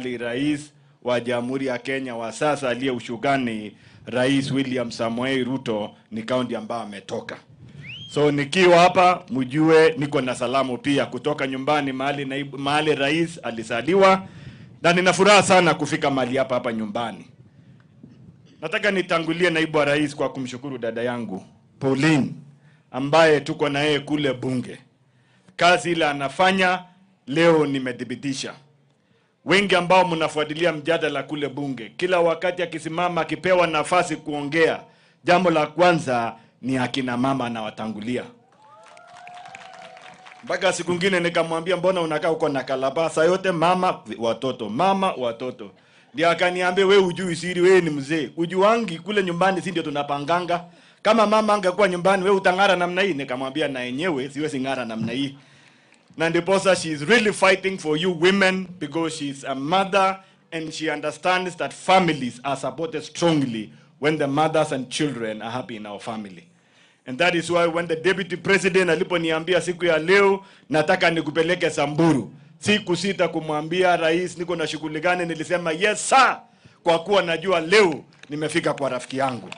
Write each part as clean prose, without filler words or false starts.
Rais wa Jamhuri ya Kenya wa sasa aliye ushugani, Rais William Samoei Ruto, ni kaunti ambayo ametoka. So nikiwa hapa mjue niko na salamu pia kutoka nyumbani mahali rais alizaliwa, na nina furaha sana kufika mahali hapa hapa nyumbani. Nataka nitangulie, naibu wa rais, kwa kumshukuru dada yangu Pauline ambaye tuko na yeye kule bunge. Kazi ile anafanya leo nimethibitisha. Wengi ambao mnafuatilia mjadala kule bunge, kila wakati akisimama akipewa nafasi kuongea, jambo la kwanza ni akina mama anawatangulia. Mpaka siku nyingine nikamwambia, mbona unakaa huko na kalabasa yote, mama watoto, mama watoto. Ndio akaniambia, wewe hujui siri, wewe ni mzee. Ujuangi kule nyumbani si ndio tunapanganga. Kama mama angekuwa nyumbani wewe utang'ara namna hii? Nikamwambia na yenyewe siwezi ng'ara namna hii. Na ndiposa she is really fighting for you women because she is a mother and she understands that families are supported strongly when the mothers and children are happy in our family. And that is why when the deputy president aliponiambia siku ya leo nataka nikupeleke Samburu, sikusita kumwambia rais niko na shughuli gani, nilisema yes sir, kwa kuwa najua leo nimefika kwa rafiki yangu.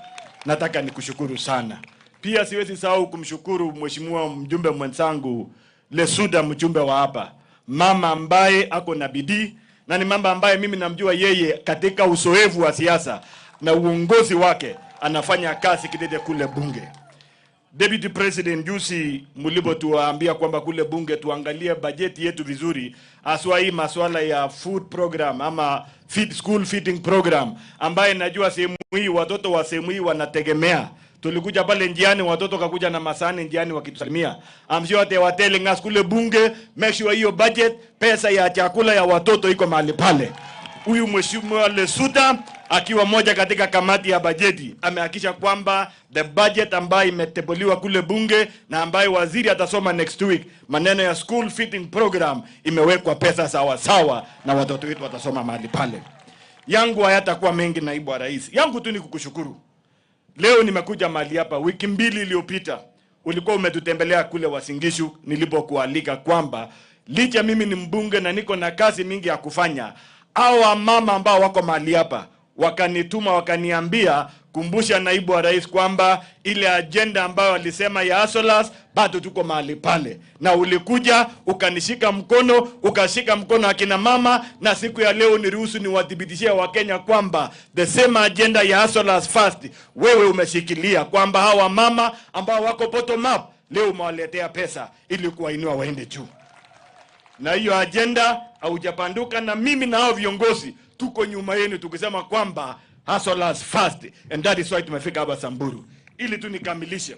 Nataka nikushukuru sana. Pia siwezi sahau kumshukuru mheshimiwa mjumbe mwenzangu Lesuda, mjumbe wa hapa, mama ambaye ako na bidii na ni mama ambaye mimi namjua yeye katika uzoefu wa siasa na uongozi wake, anafanya kazi kidete kule bunge. Deputy President, juzi mlipotuambia kwamba kule bunge tuangalie bajeti yetu vizuri, haswa hii masuala ya food program ama school feeding program, ambaye najua sehemu hii watoto wa sehemu hii wanategemea. Tulikuja pale njiani, watoto kakuja na masahani njiani wakitusalimia. I'm sure they were telling us kule bunge, make sure hiyo budget, pesa ya chakula ya watoto iko mahali pale. Huyu mheshimiwa Lesuda akiwa moja katika kamati ya bajeti amehakikisha kwamba the budget ambayo imeteboliwa kule bunge na ambayo waziri atasoma next week, maneno ya school feeding program imewekwa pesa sawa sawa na watoto wetu watasoma mahali pale. Yangu hayatakuwa mengi, naibu wa rais. Yangu tu ni kukushukuru. Leo nimekuja mahali hapa. Wiki mbili iliyopita ulikuwa umetutembelea kule Uasin Gishu nilipokualika kwamba licha mimi ni mbunge na niko na kazi mingi ya kufanya, hawa mama ambao wako mahali hapa wakanituma wakaniambia, kumbusha naibu wa rais kwamba ile agenda ambayo alisema ya hustlers bado tuko mahali pale. Na ulikuja ukanishika mkono, ukashika mkono akina mama, na siku ya leo niruhusu niwathibitishie Wakenya kwamba the same agenda ya hustlers first wewe umeshikilia, kwamba hawa mama ambao wako bottom up leo umewaletea pesa ili kuwainua waende juu. Na hiyo agenda haujapanduka, na mimi na hao viongozi tuko nyuma yenu tukisema kwamba hustlers first, and that is why tumefika hapa Samburu. Ili tu nikamilishe,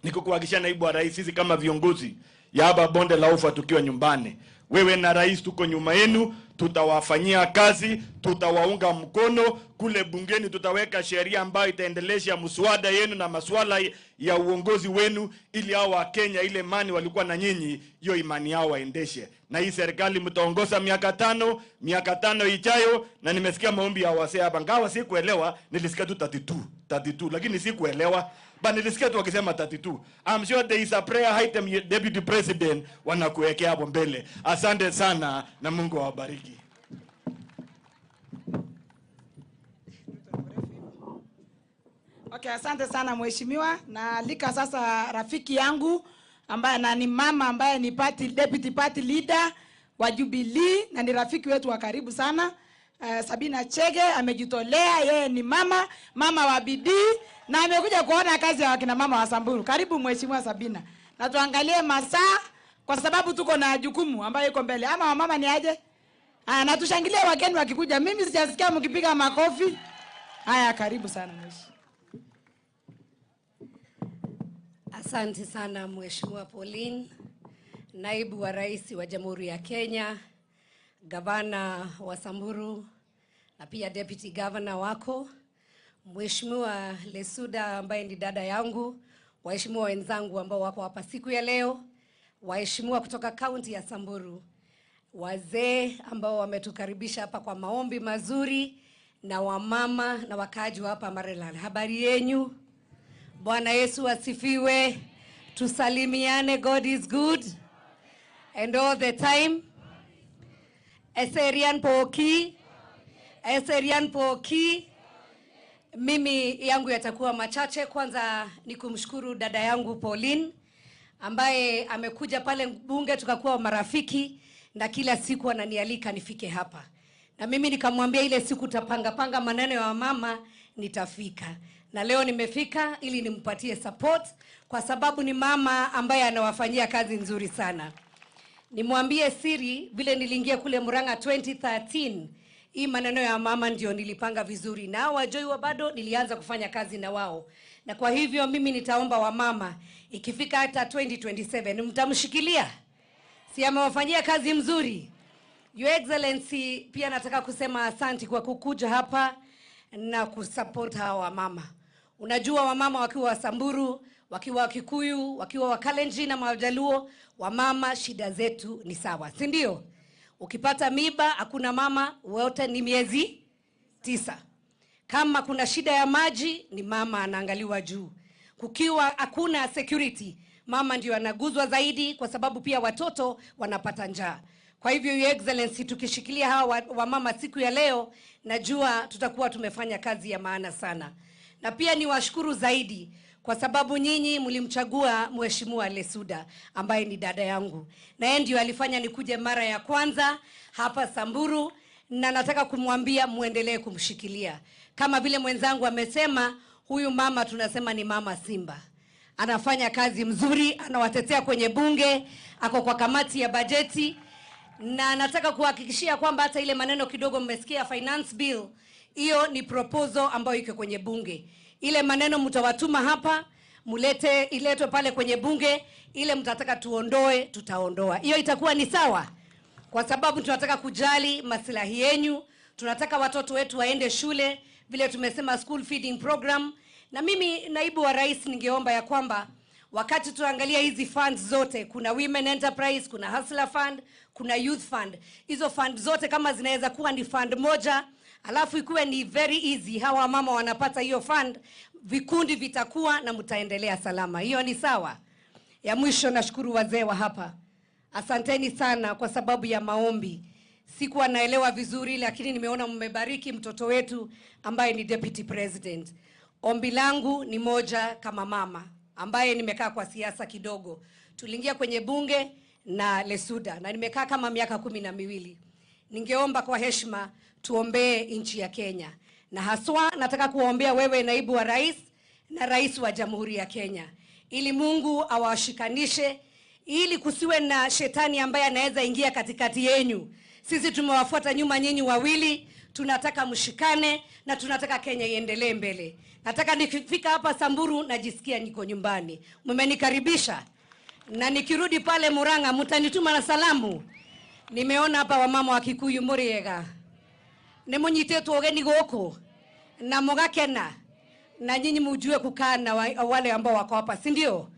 nikukuhakikishia naibu wa rais, sisi kama viongozi ya hapa bonde la ufa tukiwa nyumbani, wewe na rais tuko nyuma yenu, tutawafanyia kazi, tutawaunga mkono kule bungeni, tutaweka sheria ambayo itaendelesha mswada yenu na masuala ya uongozi wenu, ili hao wa Kenya ile imani walikuwa na nyinyi, hiyo imani yao waendeshe. Na hii serikali mtaongoza miaka tano, miaka tano ijayo. Na nimesikia maombi ya wasee hapa, ngawa sikuelewa, nilisikia tu 32, 32, lakini sikuelewa. But nilisikia tu wakisema 32. I'm sure there is a prayer item, Deputy President, wanakuwekea hapo mbele. Asante sana na Mungu awabariki. Okay, asante sana mheshimiwa. Na alika sasa rafiki yangu ambaye na ni mama ambaye ni deputy party leader wa Jubilee na ni rafiki wetu wa karibu sana. Sabina Chege amejitolea, yeye ni mama wa bidii na amekuja kuona kazi ya wakina mama wa Samburu. Karibu mheshimiwa Sabina. Na tuangalie masaa kwa sababu tuko na jukumu ambayo iko mbele. Ama wamama ni aje? Na tushangilie wageni wakikuja. Mimi sijasikia mkipiga makofi. Haya, karibu sana mheshimiwa. Asante sana Mheshimiwa Pauline, Naibu wa Rais wa Jamhuri ya Kenya, Gavana wa Samburu na pia Deputy Governor wako, Mheshimiwa Lesuda ambaye ni dada yangu, waheshimiwa wenzangu ambao wako hapa siku ya leo, waheshimiwa kutoka kaunti ya Samburu, wazee ambao wametukaribisha hapa kwa maombi mazuri, na wamama na wakaaji wa hapa Maralal. Habari yenyu? Bwana Yesu asifiwe. Tusalimiane. God is good and all the time. Eserian Poki. Eserian Poki. Mimi yangu yatakuwa machache. Kwanza ni kumshukuru dada yangu Pauline ambaye amekuja pale bunge tukakuwa marafiki na kila siku ananialika nifike hapa. Na mimi nikamwambia ile siku tapanga panga maneno ya mama nitafika. Na leo nimefika ili nimpatie support kwa sababu ni mama ambaye anawafanyia kazi nzuri sana. Nimwambie siri vile niliingia kule Murang'a 2013, hii maneno ya mama ndio nilipanga vizuri na wajoi bado nilianza kufanya kazi na wao. Na kwa hivyo mimi nitaomba wamama ikifika hata 2027 mtamshikilia. Si amewafanyia kazi mzuri. Your Excellency, pia nataka kusema asanti kwa kukuja hapa na kusupport hawa wamama. Unajua wamama wakiwa Samburu, wakiwa Kikuyu, wakiwa Wakalenjin na Majaluo, wamama shida zetu ni sawa, si ndio? Ukipata miba hakuna mama, wote ni miezi 9. Kama kuna shida ya maji ni mama anaangaliwa juu. Kukiwa hakuna security, mama ndio anaguzwa zaidi kwa sababu pia watoto wanapata njaa. Kwa hivyo Your Excellency, tukishikilia hawa wamama siku ya leo, najua tutakuwa tumefanya kazi ya maana sana. Na pia niwashukuru zaidi kwa sababu nyinyi mlimchagua Mheshimiwa Lesuda ambaye ni dada yangu. Na yeye ndio alifanya nikuje mara ya kwanza hapa Samburu, na nataka kumwambia muendelee kumshikilia. Kama vile mwenzangu amesema, huyu mama tunasema ni mama Simba. Anafanya kazi mzuri, anawatetea kwenye bunge, ako kwa kamati ya bajeti. Na nataka kuhakikishia kwamba hata ile maneno kidogo mmesikia finance bill, hiyo ni proposal ambayo iko kwenye bunge. Ile maneno mtawatuma hapa, mulete iletwe pale kwenye bunge, ile mtataka tuondoe, tutaondoa. Hiyo itakuwa ni sawa. Kwa sababu tunataka kujali maslahi yenu, tunataka watoto wetu waende shule, vile tumesema school feeding program. Na mimi naibu wa rais ningeomba ya kwamba wakati tuangalia hizi funds zote, kuna Women Enterprise, kuna Hustler Fund, kuna Youth Fund. Hizo fund zote kama zinaweza kuwa ni fund moja, alafu ikuwe ni very easy, hawa mama wanapata hiyo fund, vikundi vitakuwa na mtaendelea salama. Hiyo ni sawa. Ya mwisho, nashukuru wazee wa hapa. Asanteni sana kwa sababu ya maombi. Sikuwa naelewa vizuri, lakini nimeona mmebariki mtoto wetu ambaye ni Deputy President. Ombi langu ni moja kama mama ambaye nimekaa kwa siasa kidogo. Tuliingia kwenye bunge na Lesuda na nimekaa kama miaka 12. Ningeomba kwa heshima tuombee nchi ya Kenya. Na haswa nataka kuombea wewe naibu wa rais na rais wa Jamhuri ya Kenya, ili Mungu awashikanishe, ili kusiwe na shetani ambaye anaweza ingia katikati yenu. Sisi tumewafuata nyuma nyinyi wawili, tunataka mshikane na tunataka Kenya iendelee mbele. Nataka nikifika hapa Samburu najisikia niko nyumbani. Mmenikaribisha. Na nikirudi pale Murang'a mtanituma na salamu. Nimeona hapa wamama wa Kikuyu muriega. Nemunyite ogeni goko na mugakena, na nyinyi mujue kukaa na wale ambao wako hapa, si ndio?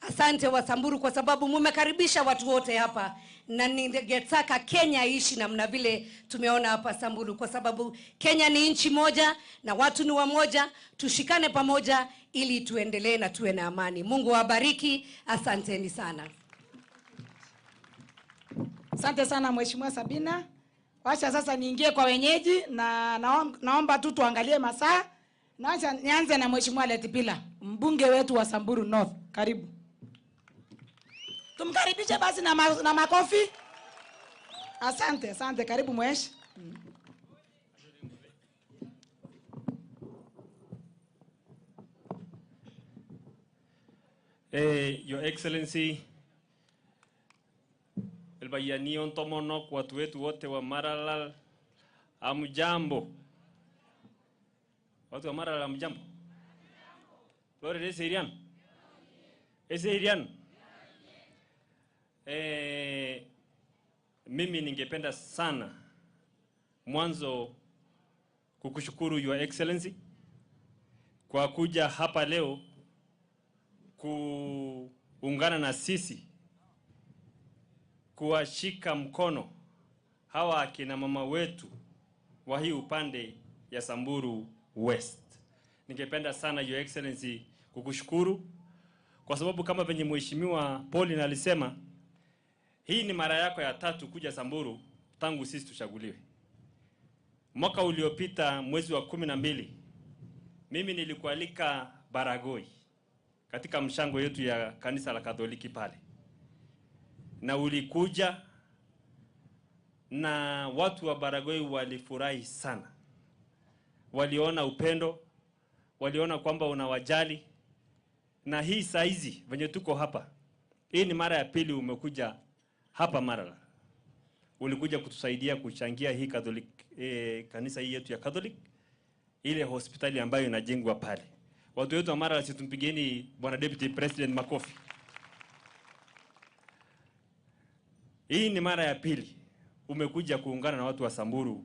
Asante wa Samburu kwa sababu mumekaribisha watu wote hapa, na ningetaka Kenya iishi namna vile tumeona hapa Samburu, kwa sababu Kenya ni nchi moja na watu ni wamoja. Tushikane pamoja ili tuendelee na tuwe na amani. Mungu awabariki. Asanteni sana. Asante sana Mheshimiwa Sabina. Wacha sasa niingie kwa wenyeji na naomba tu tuangalie masaa. Na nianze na Mheshimiwa Letipila, mbunge wetu wa Samburu North. Karibu. Tumkaribishe basi na makofi. Asante, asante. Karibu mwesh. Your Excellency, Elbayani Ontomonok, watu wetu wote wa Maralal, amjambo. Watu wa Maralal amjambo. Lore eserian. Eserian. Mimi ningependa sana mwanzo kukushukuru Your Excellency kwa kuja hapa leo kuungana na sisi kuwashika mkono hawa akina mama wetu wa hii upande ya Samburu West. Ningependa sana Your Excellency kukushukuru kwa sababu kama venye Mheshimiwa Pauline alisema, hii ni mara yako ya tatu kuja Samburu tangu sisi tuchaguliwe. Mwaka uliopita mwezi wa 12 mimi nilikualika Baragoi katika mshango yetu ya kanisa la Katoliki pale, na ulikuja na watu wa Baragoi walifurahi sana. Waliona upendo, waliona kwamba unawajali. Na hii saizi venye tuko hapa, hii ni mara ya pili umekuja hapa Maralal. Ulikuja kutusaidia kuchangia hii Catholic, kanisa hii yetu ya Catholic, ile hospitali ambayo inajengwa pale. Watu wetu wa Maralal, situmpigieni Bwana Deputy President makofi. Hii ni mara ya pili umekuja kuungana na watu wa Samburu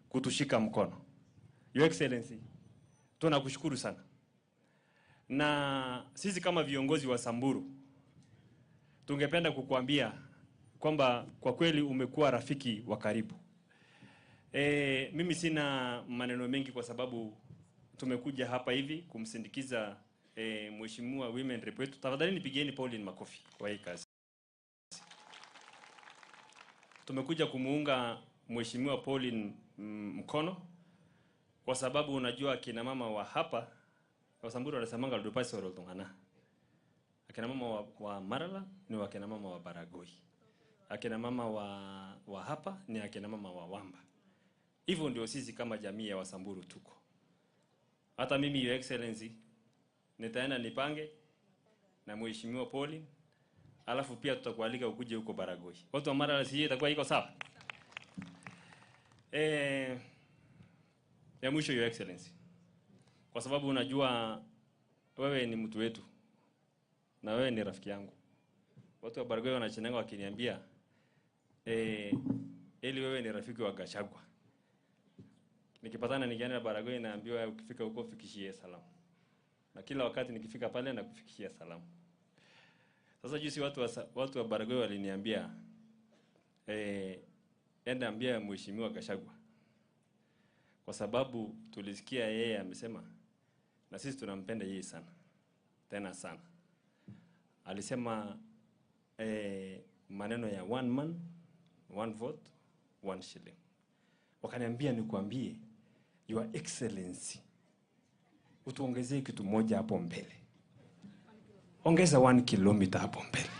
kutushika mkono. Your Excellency, tunakushukuru sana. Na sisi kama viongozi wa Samburu tungependa kukuambia kwamba kwa kweli umekuwa rafiki wa karibu. Mimi sina maneno mengi kwa sababu tumekuja hapa hivi kumsindikiza Mheshimiwa Women Rep wetu. Tafadhali nipigieni Pauline makofi kwa hii kazi. Tumekuja kumuunga Mheshimiwa Pauline mkono kwa sababu unajua kina mama wa hapa wa Samburu wanasemanga ludupasi waroltungana. Akina mama wa Maralal ni wakina mama wa Baragoi. Akina mama wa hapa ni akina mama wa Wamba. Hivyo ndio sisi kama jamii ya Wasamburu tuko. Hata mimi Your Excellency nitaenda nipange na Mheshimiwa Pauline, alafu pia tutakualika ukuje huko Baragoi. Watu wa Maralal si itakuwa iko sawa? Ya mwisho Your Excellency, kwa sababu unajua wewe ni mtu wetu na wewe ni rafiki yangu. Watu wa Baragoi wanachenanga wakiniambia eli wewe ni rafiki wa Gachagua. Nikipatana nikienda Baragoi naambiwa ukifika huko fikishie salamu. Na kila wakati nikifika pale na kufikishia salamu. Sasa juzi watu wa Baragoi waliniambia enda ambia Mheshimiwa Gachagua, kwa sababu tulisikia yeye amesema, na sisi tunampenda yeye sana, tena sana. Alisema maneno ya one man, one vote, one shilling. Wakaniambia nikuambie Your Excellency, utuongezee kitu moja hapo mbele. Ongeza 1 kilometer hapo mbele.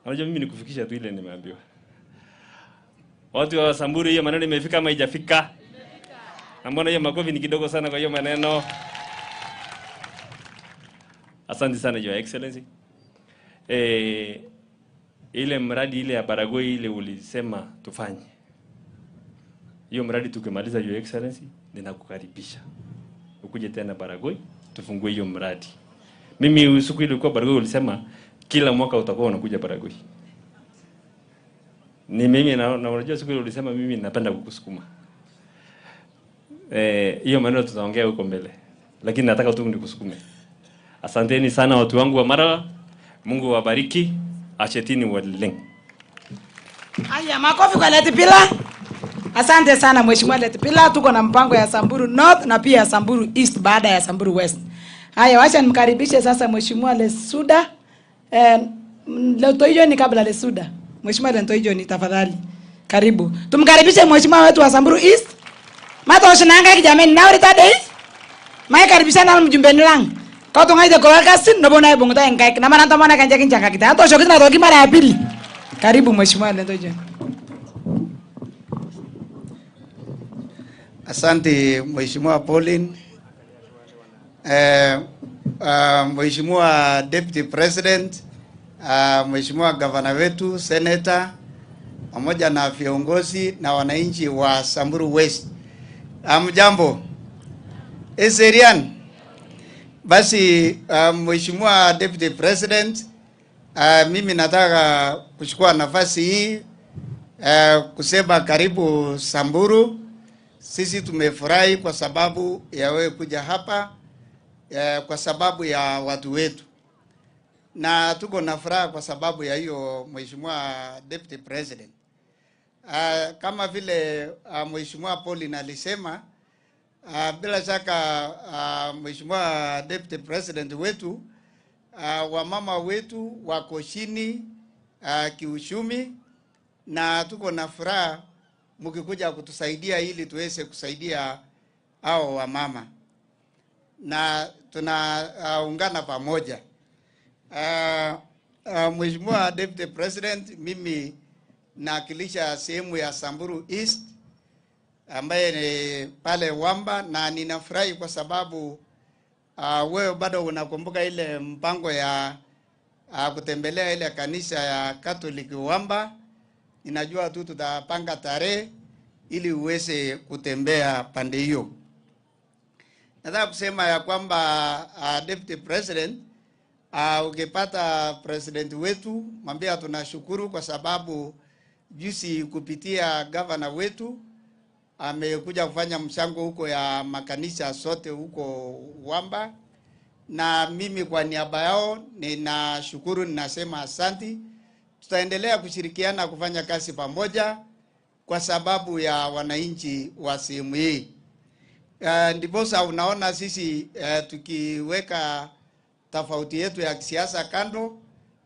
Unajua mimi nikufikisha tu ile nimeambiwa. Watu wa Samburu, hiyo maneno imefika ama haijafika? Na mbona hiyo makofi ni kidogo sana kwa hiyo maneno? Asante sana Your Excellency. Ile mradi ile ya Baragoi ile ulisema tufanye. Hiyo mradi tukimaliza Your Excellency, ninakukaribisha ukuje tena Baragoi tufungue hiyo mradi. Mimi usiku ile ulikuwa Baragoi ulisema kila mwaka utakuwa unakuja Baragoi. Ni mimi na unajua siku ile ulisema mimi napenda kukusukuma. Hiyo maneno tutaongea huko mbele. Lakini nataka tu nikusukume. Asanteni sana watu wangu wa Maralal. Mungu awabariki. Achetini waleng. Aya, makofi kwa Letipila. Asante sana Mheshimiwa Letipila. Tuko na mpango ya Samburu North na pia Samburu East baada ya Samburu West. Haya, wacha nimkaribishe sasa Mheshimiwa Lesuda. Lentoijo ni kabla Lesuda. Mheshimiwa Lentoijo ni tafadhali. Karibu. Tumkaribishe Mheshimiwa wetu wa Samburu East. Matoshinanga kijameni na ritade. Mai karibishana mjumbe nilang. Kwa tungaide kwa kasi ndobona ibongo enkaik na maana ntomona kanja kinchanga kita. Atosho kitina toki mara ya pili. Karibu Mheshimiwa Lentoijo. Asante Mheshimiwa Pauline. Mheshimiwa Deputy President, Mheshimiwa Governor wetu, Senator, pamoja na viongozi na wananchi wa Samburu West. Hamjambo. Eserian. Basi Mheshimiwa Deputy President, mimi nataka kuchukua nafasi hii kusema karibu Samburu. Sisi tumefurahi kwa sababu ya wewe kuja hapa, kwa sababu ya watu wetu. Na tuko na furaha kwa sababu ya hiyo Mheshimiwa Deputy President. Kama vile Mheshimiwa Pauline alisema, bila shaka Mheshimiwa Deputy President wetu, Wamama wetu wako chini kiuchumi, na tuko na furaha mkikuja kutusaidia ili tuweze kusaidia hao wamama, na tunaungana pamoja. Mheshimiwa Deputy President, mimi nawakilisha sehemu ya Samburu East ambaye ni pale Wamba, na ninafurahi kwa sababu wewe bado unakumbuka ile mpango ya kutembelea ile kanisa ya Catholic Wamba. Ninajua tu tutapanga tarehe ili uweze kutembea pande hiyo. Nataka kusema ya kwamba Deputy President, ukipata president wetu mwambie tunashukuru kwa sababu juzi kupitia governor wetu amekuja kufanya mchango huko ya makanisa sote huko Wamba, na mimi kwa niaba yao ninashukuru, ninasema asanti. Tutaendelea kushirikiana kufanya kazi pamoja kwa sababu ya wananchi wa sehemu hii. Ndiposa unaona sisi tukiweka tofauti yetu ya kisiasa kando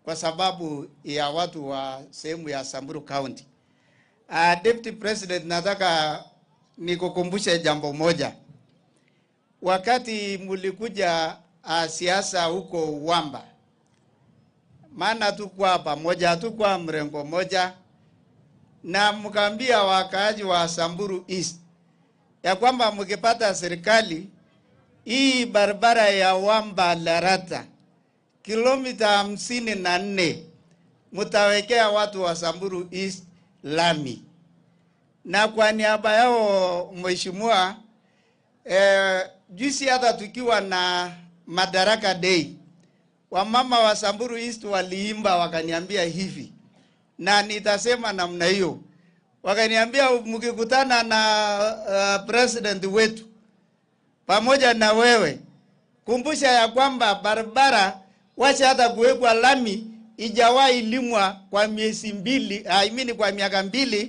kwa sababu ya watu wa sehemu ya Samburu County. Deputy President, nataka nikukumbushe jambo moja. Wakati mlikuja siasa huko Wamba, maana tukua pamoja, tukua mrengo moja, na mkaambia wakaaji wa Samburu East ya kwamba mkipata serikali hii barabara ya Wamba Larata kilomita 54 mtawekea watu wa Samburu East lami. Na kwa niaba yao mheshimiwa, juzi hata tukiwa na Madaraka Day, wamama wa Samburu East waliimba wakaniambia hivi, na nitasema namna hiyo. Wakaniambia mkikutana na president wetu pamoja na wewe, kumbusha ya kwamba barabara wacha hata kuwekwa lami ijawahi limwa kwa miezi mbili, I mean kwa miaka 2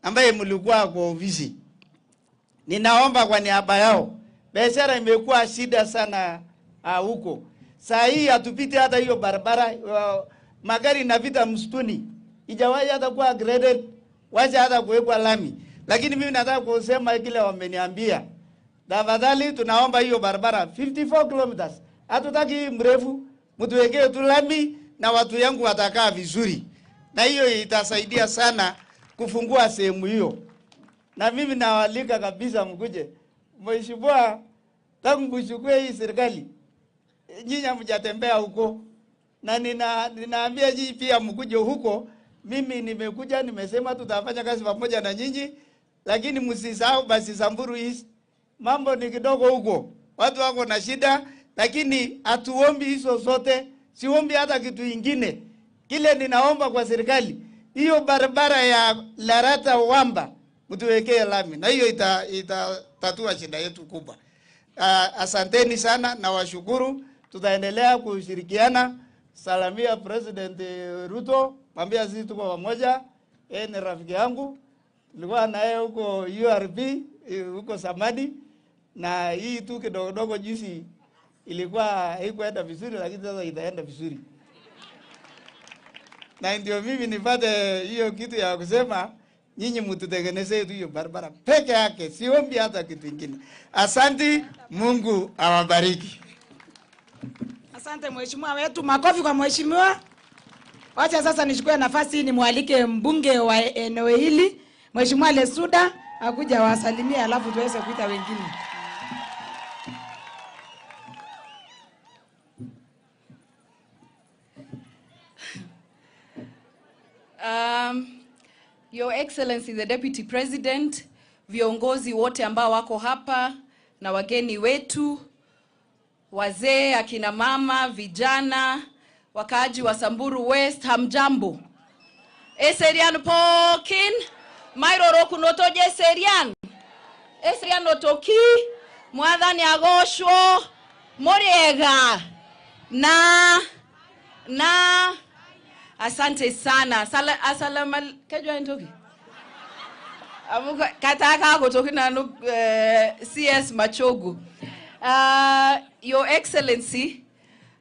ambaye mlikuwa kwa ofisi. Ninaomba kwa niaba yao, biashara imekuwa shida sana huko. Saa hii hatupiti hata hiyo barabara, magari inapita msituni, ijawahi hata kuwa graded, wacha hata kuwekwa lami. Lakini mimi nataka kusema kile wameniambia. Tafadhali tunaomba hiyo barabara 54 kilometers. Hatutaki mrefu, mtuwekee tu lami na watu yangu watakaa vizuri. Na hiyo itasaidia sana kufungua sehemu hiyo. Na mimi nawaalika kabisa mkuje. Mheshimiwa, tangu mchukue hii serikali, nyinyi hamjatembea huko. Na ninaambia nyinyi pia mkuje huko. Mimi nimekuja nimesema tutafanya kazi pamoja na nyinyi, lakini msisahau basi Samburu East. Mambo ni kidogo huko. Watu wako na shida, lakini hatuombi hizo zote, siombi hata kitu ingine. Kile ninaomba kwa serikali, hiyo barabara ya Larata Wamba mtuwekee lami, na hiyo itatatua shida yetu kubwa. Asanteni sana na washukuru. Tutaendelea kushirikiana. Salamia President Ruto, mwambia sisi tuko pamoja. Yeye ni rafiki yangu, tulikuwa naye huko URP huko Samadi, na hii tu kidogo kidogo jinsi ilikuwa haikuenda vizuri, lakini sasa itaenda vizuri. Na ndio mimi nipate hiyo kitu ya kusema nyinyi mtutengenezee tu hiyo barabara peke yake, siombi hata kitu kingine. Asante, Mungu awabariki. Asante mheshimiwa wetu, makofi kwa mheshimiwa. Wacha sasa nichukue nafasi nimwalike mbunge wa eneo hili, Mheshimiwa Lesuda, akuja wasalimie alafu tuweze kuita wengine. Your Excellency the Deputy President, viongozi wote ambao wako hapa na wageni wetu, wazee, akina mama, vijana, wakaaji wa Samburu West, hamjambo. Eserian pokin, mairoro kunotoje eserian. Eserian otoki, mwathani agoshwo, moriega. Na asante sana. Asalamu kejwa ntoki. Amuka kataka kutoki na CS Machogu. Your Excellency,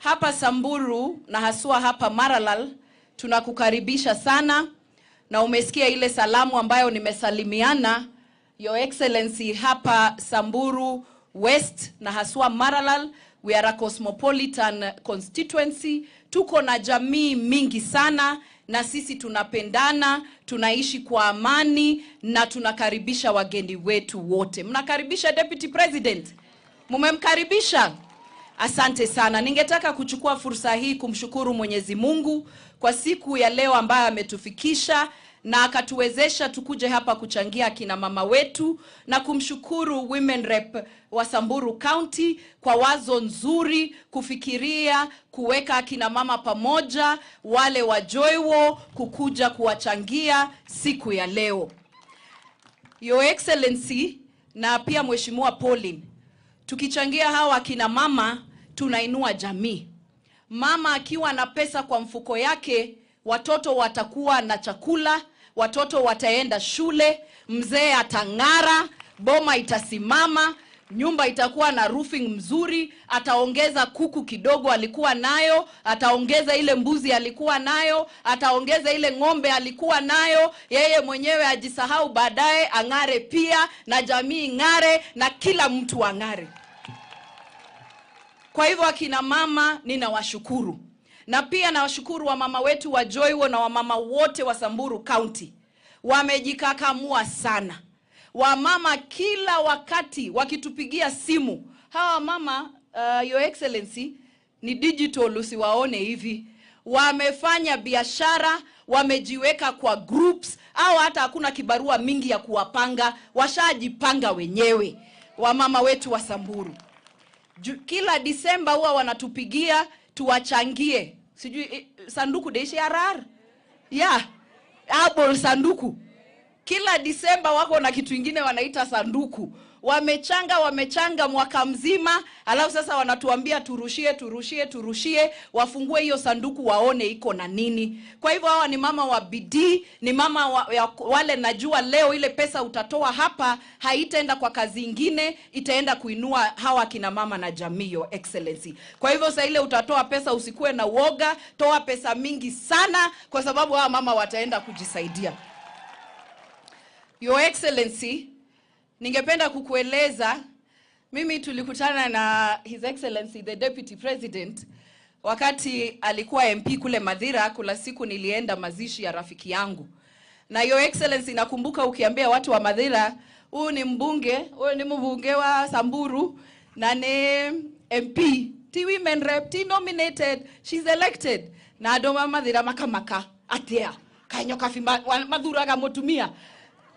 Hapa Samburu na haswa hapa Maralal tunakukaribisha sana, na umesikia ile salamu ambayo nimesalimiana, Your Excellency. Hapa Samburu West na haswa Maralal, we are a cosmopolitan constituency. Tuko na jamii mingi sana na sisi tunapendana, tunaishi kwa amani na tunakaribisha wageni wetu wote. Mnakaribisha Deputy President? Mumemkaribisha? Asante sana. Ningetaka kuchukua fursa hii kumshukuru Mwenyezi Mungu kwa siku ya leo ambayo ametufikisha na akatuwezesha tukuje hapa kuchangia akina mama wetu, na kumshukuru Women Rep wa Samburu County kwa wazo nzuri kufikiria kuweka akina mama pamoja, wale wa Joywo kukuja kuwachangia siku ya leo. Your Excellency na pia Mheshimiwa Pauline, tukichangia hawa akina mama tunainua jamii. Mama akiwa na pesa kwa mfuko yake, watoto watakuwa na chakula, watoto wataenda shule, mzee atang'ara, boma itasimama, nyumba itakuwa na roofing mzuri, ataongeza kuku kidogo alikuwa nayo, ataongeza ile mbuzi alikuwa nayo, ataongeza ile ng'ombe alikuwa nayo, yeye mwenyewe ajisahau baadaye, ang'are pia, na jamii ing'are, na kila mtu ang'are. Kwa hivyo akina mama ninawashukuru. Na pia nawashukuru wamama wetu wa Joywo na wamama wote wa Samburu County. Wamejikakamua sana. Wamama kila wakati wakitupigia simu. Hawa mama, Your Excellency, ni digital usiwaone hivi. Wamefanya biashara, wamejiweka kwa groups, au hata hakuna kibarua mingi ya kuwapanga, washajipanga wenyewe. Wamama wetu wa Samburu. Kila Disemba huwa wanatupigia tuwachangie. Sijui sanduku deishi arar. Yeah. Able sanduku. Kila Disemba wako na kitu ingine wanaita sanduku. Wamechanga mwaka mzima, alafu sasa wanatuambia turushie, turushie, turushie, wafungue hiyo sanduku waone iko na nini. Kwa hivyo hawa ni mama wa bidii, ni mama wale najua leo ile pesa utatoa hapa haitaenda kwa kazi ingine, itaenda kuinua hawa kina mama na jamii, Your Excellency. Kwa hivyo sasa ile utatoa pesa usikue na uoga, toa pesa mingi sana kwa sababu hawa mama wataenda kujisaidia. Your Excellency, ningependa kukueleza, mimi tulikutana na His Excellency the Deputy President wakati alikuwa MP kule Madhira. Kula siku nilienda mazishi ya rafiki yangu. Na Your Excellency, nakumbuka ukiambia watu wa Madhira, huyu ni mbunge, huyu ni mbunge wa Samburu na ni MP, T women rep, T nominated, she's elected. Na adoma Madhira makamaka atia, kanyoka fimba madhuraga motumia.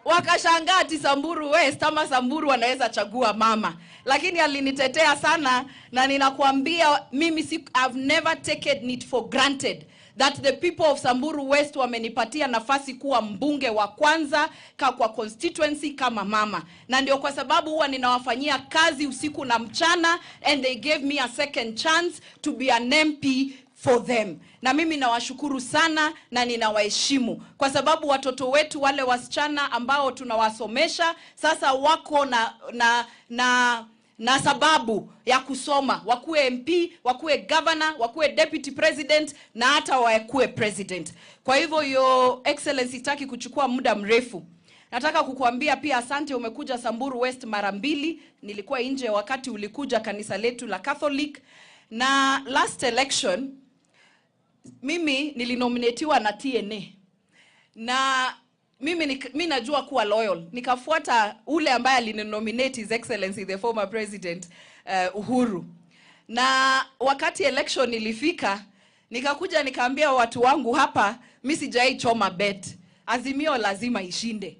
Wakashangaa ati Samburu West ama Samburu wanaweza chagua mama. Lakini alinitetea sana, na ninakuambia mimi I've never taken it for granted that the people of Samburu West wamenipatia nafasi kuwa mbunge wa kwanza kwa constituency kama mama. Na ndio kwa sababu huwa ninawafanyia kazi usiku na mchana, and they gave me a second chance to be an MP for them. Na mimi nawashukuru sana na ninawaheshimu kwa sababu watoto wetu wale wasichana ambao tunawasomesha sasa wako na sababu ya kusoma, wakuwe MP, wakuwe governor, wakuwe deputy president na hata wakuwe president. Kwa hivyo Your Excellency, sitaki kuchukua muda mrefu. Nataka kukuambia pia asante, umekuja Samburu West mara mbili. Nilikuwa nje wakati ulikuja kanisa letu la Catholic. Na last election mimi nilinominatiwa na TNA. Na mimi najua kuwa loyal. Nikafuata ule ambaye alininominate, His Excellency the former President Uhuru. Na wakati election ilifika, nikakuja nikaambia watu wangu hapa, mimi sijai choma bet. Azimio lazima ishinde.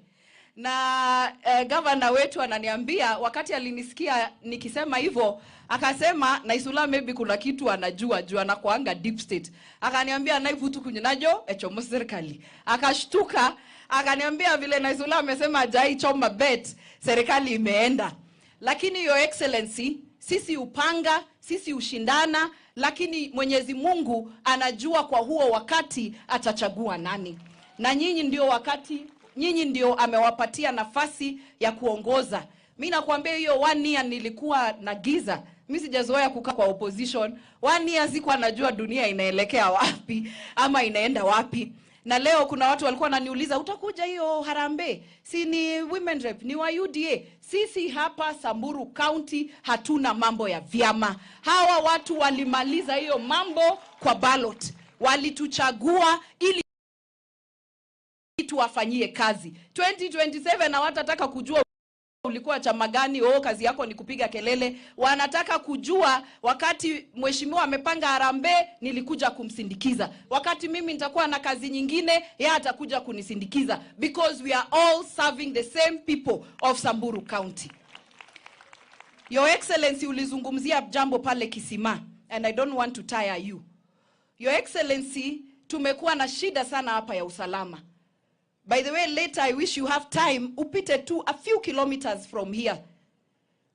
Na governor wetu ananiambia, wakati alinisikia nikisema hivyo, akasema Naisula maybe kuna kitu anajua juu anakuanga deep state. Akaniambia naivutu kunyenajo echomo serikali. Akashtuka, akaniambia vile Naisula amesema hajai choma bet, serikali imeenda. Lakini Your Excellency, sisi upanga, sisi ushindana, lakini Mwenyezi Mungu anajua kwa huo wakati atachagua nani. Na nyinyi ndio wakati, nyinyi ndio amewapatia nafasi ya kuongoza. Mimi nakwambia hiyo 1 year nilikuwa na giza. Mimi sijazoea kukaa kwa opposition. 1 year sikuwa najua dunia inaelekea wapi ama inaenda wapi. Na leo kuna watu walikuwa wananiuliza utakuja hiyo harambee? Si ni women rep, ni wa UDA. Sisi hapa Samburu County hatuna mambo ya vyama. Hawa watu walimaliza hiyo mambo kwa ballot. Walituchagua ili tuwafanyie kazi. 2027 hawatataka kujua ulikuwa chama gani, oh, kazi yako ni kupiga kelele. Wanataka kujua wakati mheshimiwa amepanga harambee nilikuja kumsindikiza. Wakati mimi nitakuwa na kazi nyingine, yeye atakuja kunisindikiza, because we are all serving the same people of Samburu County. Your Excellency, ulizungumzia jambo pale Kisima and I don't want to tire you. Your Excellency, tumekuwa na shida sana hapa ya usalama. By the way, later I wish you have time, upite tu a few kilometers from here.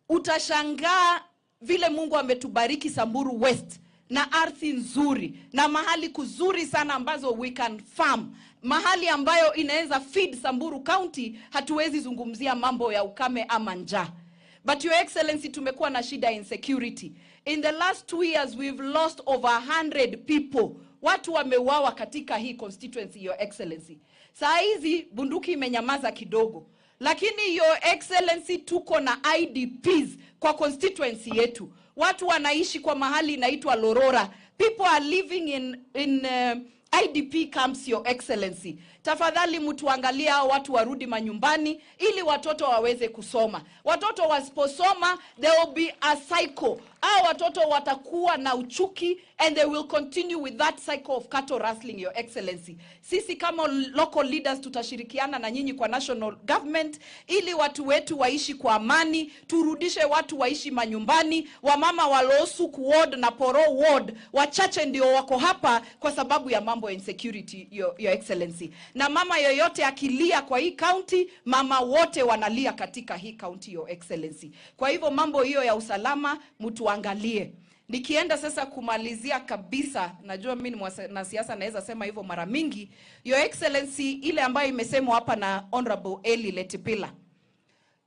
Utashangaa vile Mungu ametubariki Samburu West na ardhi nzuri na mahali kuzuri sana ambazo we can farm. Mahali ambayo inaweza feed Samburu County, hatuwezi zungumzia mambo ya ukame ama njaa. But Your Excellency, tumekuwa na shida insecurity. In the last 2 years, we've lost over 100 people. Watu wameuawa katika hii constituency, Your Excellency. Saa hizi bunduki imenyamaza kidogo. Lakini Your Excellency, tuko na IDPs kwa constituency yetu. Watu wanaishi kwa mahali inaitwa Lorora. People are living in IDP camps, Your Excellency. Tafadhali mtuangalie hao watu warudi manyumbani ili watoto waweze kusoma. Watoto wasiposoma, there will be a cycle. Hao watoto watakuwa na uchuki and they will continue with that cycle of cattle rustling, Your Excellency. Sisi kama local leaders tutashirikiana na nyinyi kwa national government ili watu wetu waishi kwa amani, turudishe watu waishi manyumbani. Wamama wa Losuk ward na Poro ward wachache ndio wako hapa kwa sababu ya mambo ya insecurity, Your Excellency. Na mama yoyote akilia kwa hii county, mama wote wanalia katika hii county, Your Excellency. Kwa hivyo mambo hiyo ya usalama mtuangalie. Nikienda sasa kumalizia kabisa, najua mimi ni mwanasiasa naweza sema hivyo mara mingi. Your Excellency, ile ambayo imesemwa hapa na Honorable Eli Letipila.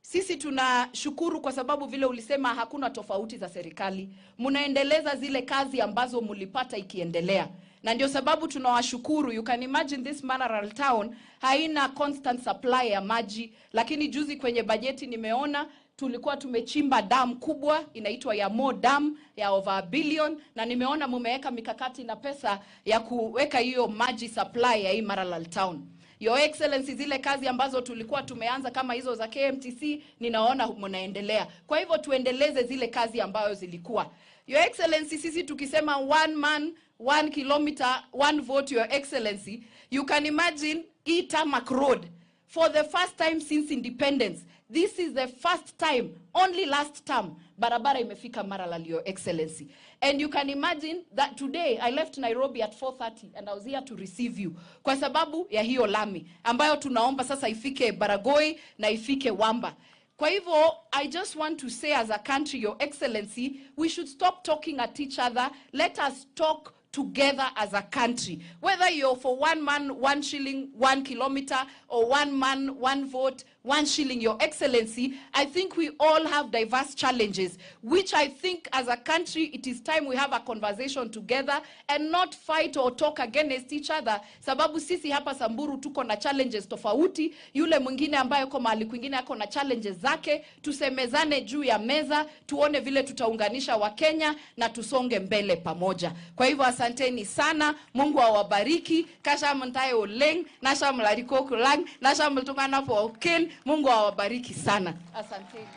Sisi tunashukuru kwa sababu vile ulisema hakuna tofauti za serikali. Mnaendeleza zile kazi ambazo mlipata ikiendelea. Na ndio sababu tunawashukuru. You can imagine this Maralal town haina constant supply ya maji, lakini juzi kwenye bajeti nimeona tulikuwa tumechimba dam kubwa inaitwa Yamo Dam ya over a billion, na nimeona mumeweka mikakati na pesa ya kuweka hiyo maji supply ya hii Maralal town. Your Excellency, zile kazi ambazo tulikuwa tumeanza kama hizo za KMTC ninaona mnaendelea. Kwa hivyo tuendeleze zile kazi ambazo zilikuwa. Your Excellency, sisi tukisema one man, 1 kilometer, 1 vote, Your Excellency, you can imagine hii tarmac road for the first time since independence. This is the first time, only last term, barabara imefika Maralal, Your Excellency. And you can imagine that today I left Nairobi at 4:30 and I was here to receive you. Kwa sababu ya hiyo lami ambayo tunaomba sasa ifike Baragoi na ifike Wamba. Kwa hivyo, I just want to say as a country, Your Excellency, we should stop talking at each other. Let us talk together as a country. Whether you're for one man, 1 shilling, 1 kilometer, or one man, 1 vote, 1 shilling, Your Excellency, I think we all have diverse challenges, which I think as a country, it is time we have a conversation together and not fight or talk against each other. Sababu sisi hapa Samburu tuko na challenges tofauti, yule mwingine ambaye yuko mahali kwingine ako na challenges zake. Tusemezane juu ya meza, tuone vile tutaunganisha Wakenya na tusonge mbele pamoja. Kwa hivyo asanteni sana, Mungu awabariki. Kasha mtae oleng, nasha mlariko kulang, nasha mtungana pooken. Mungu awabariki sana. Asanteni.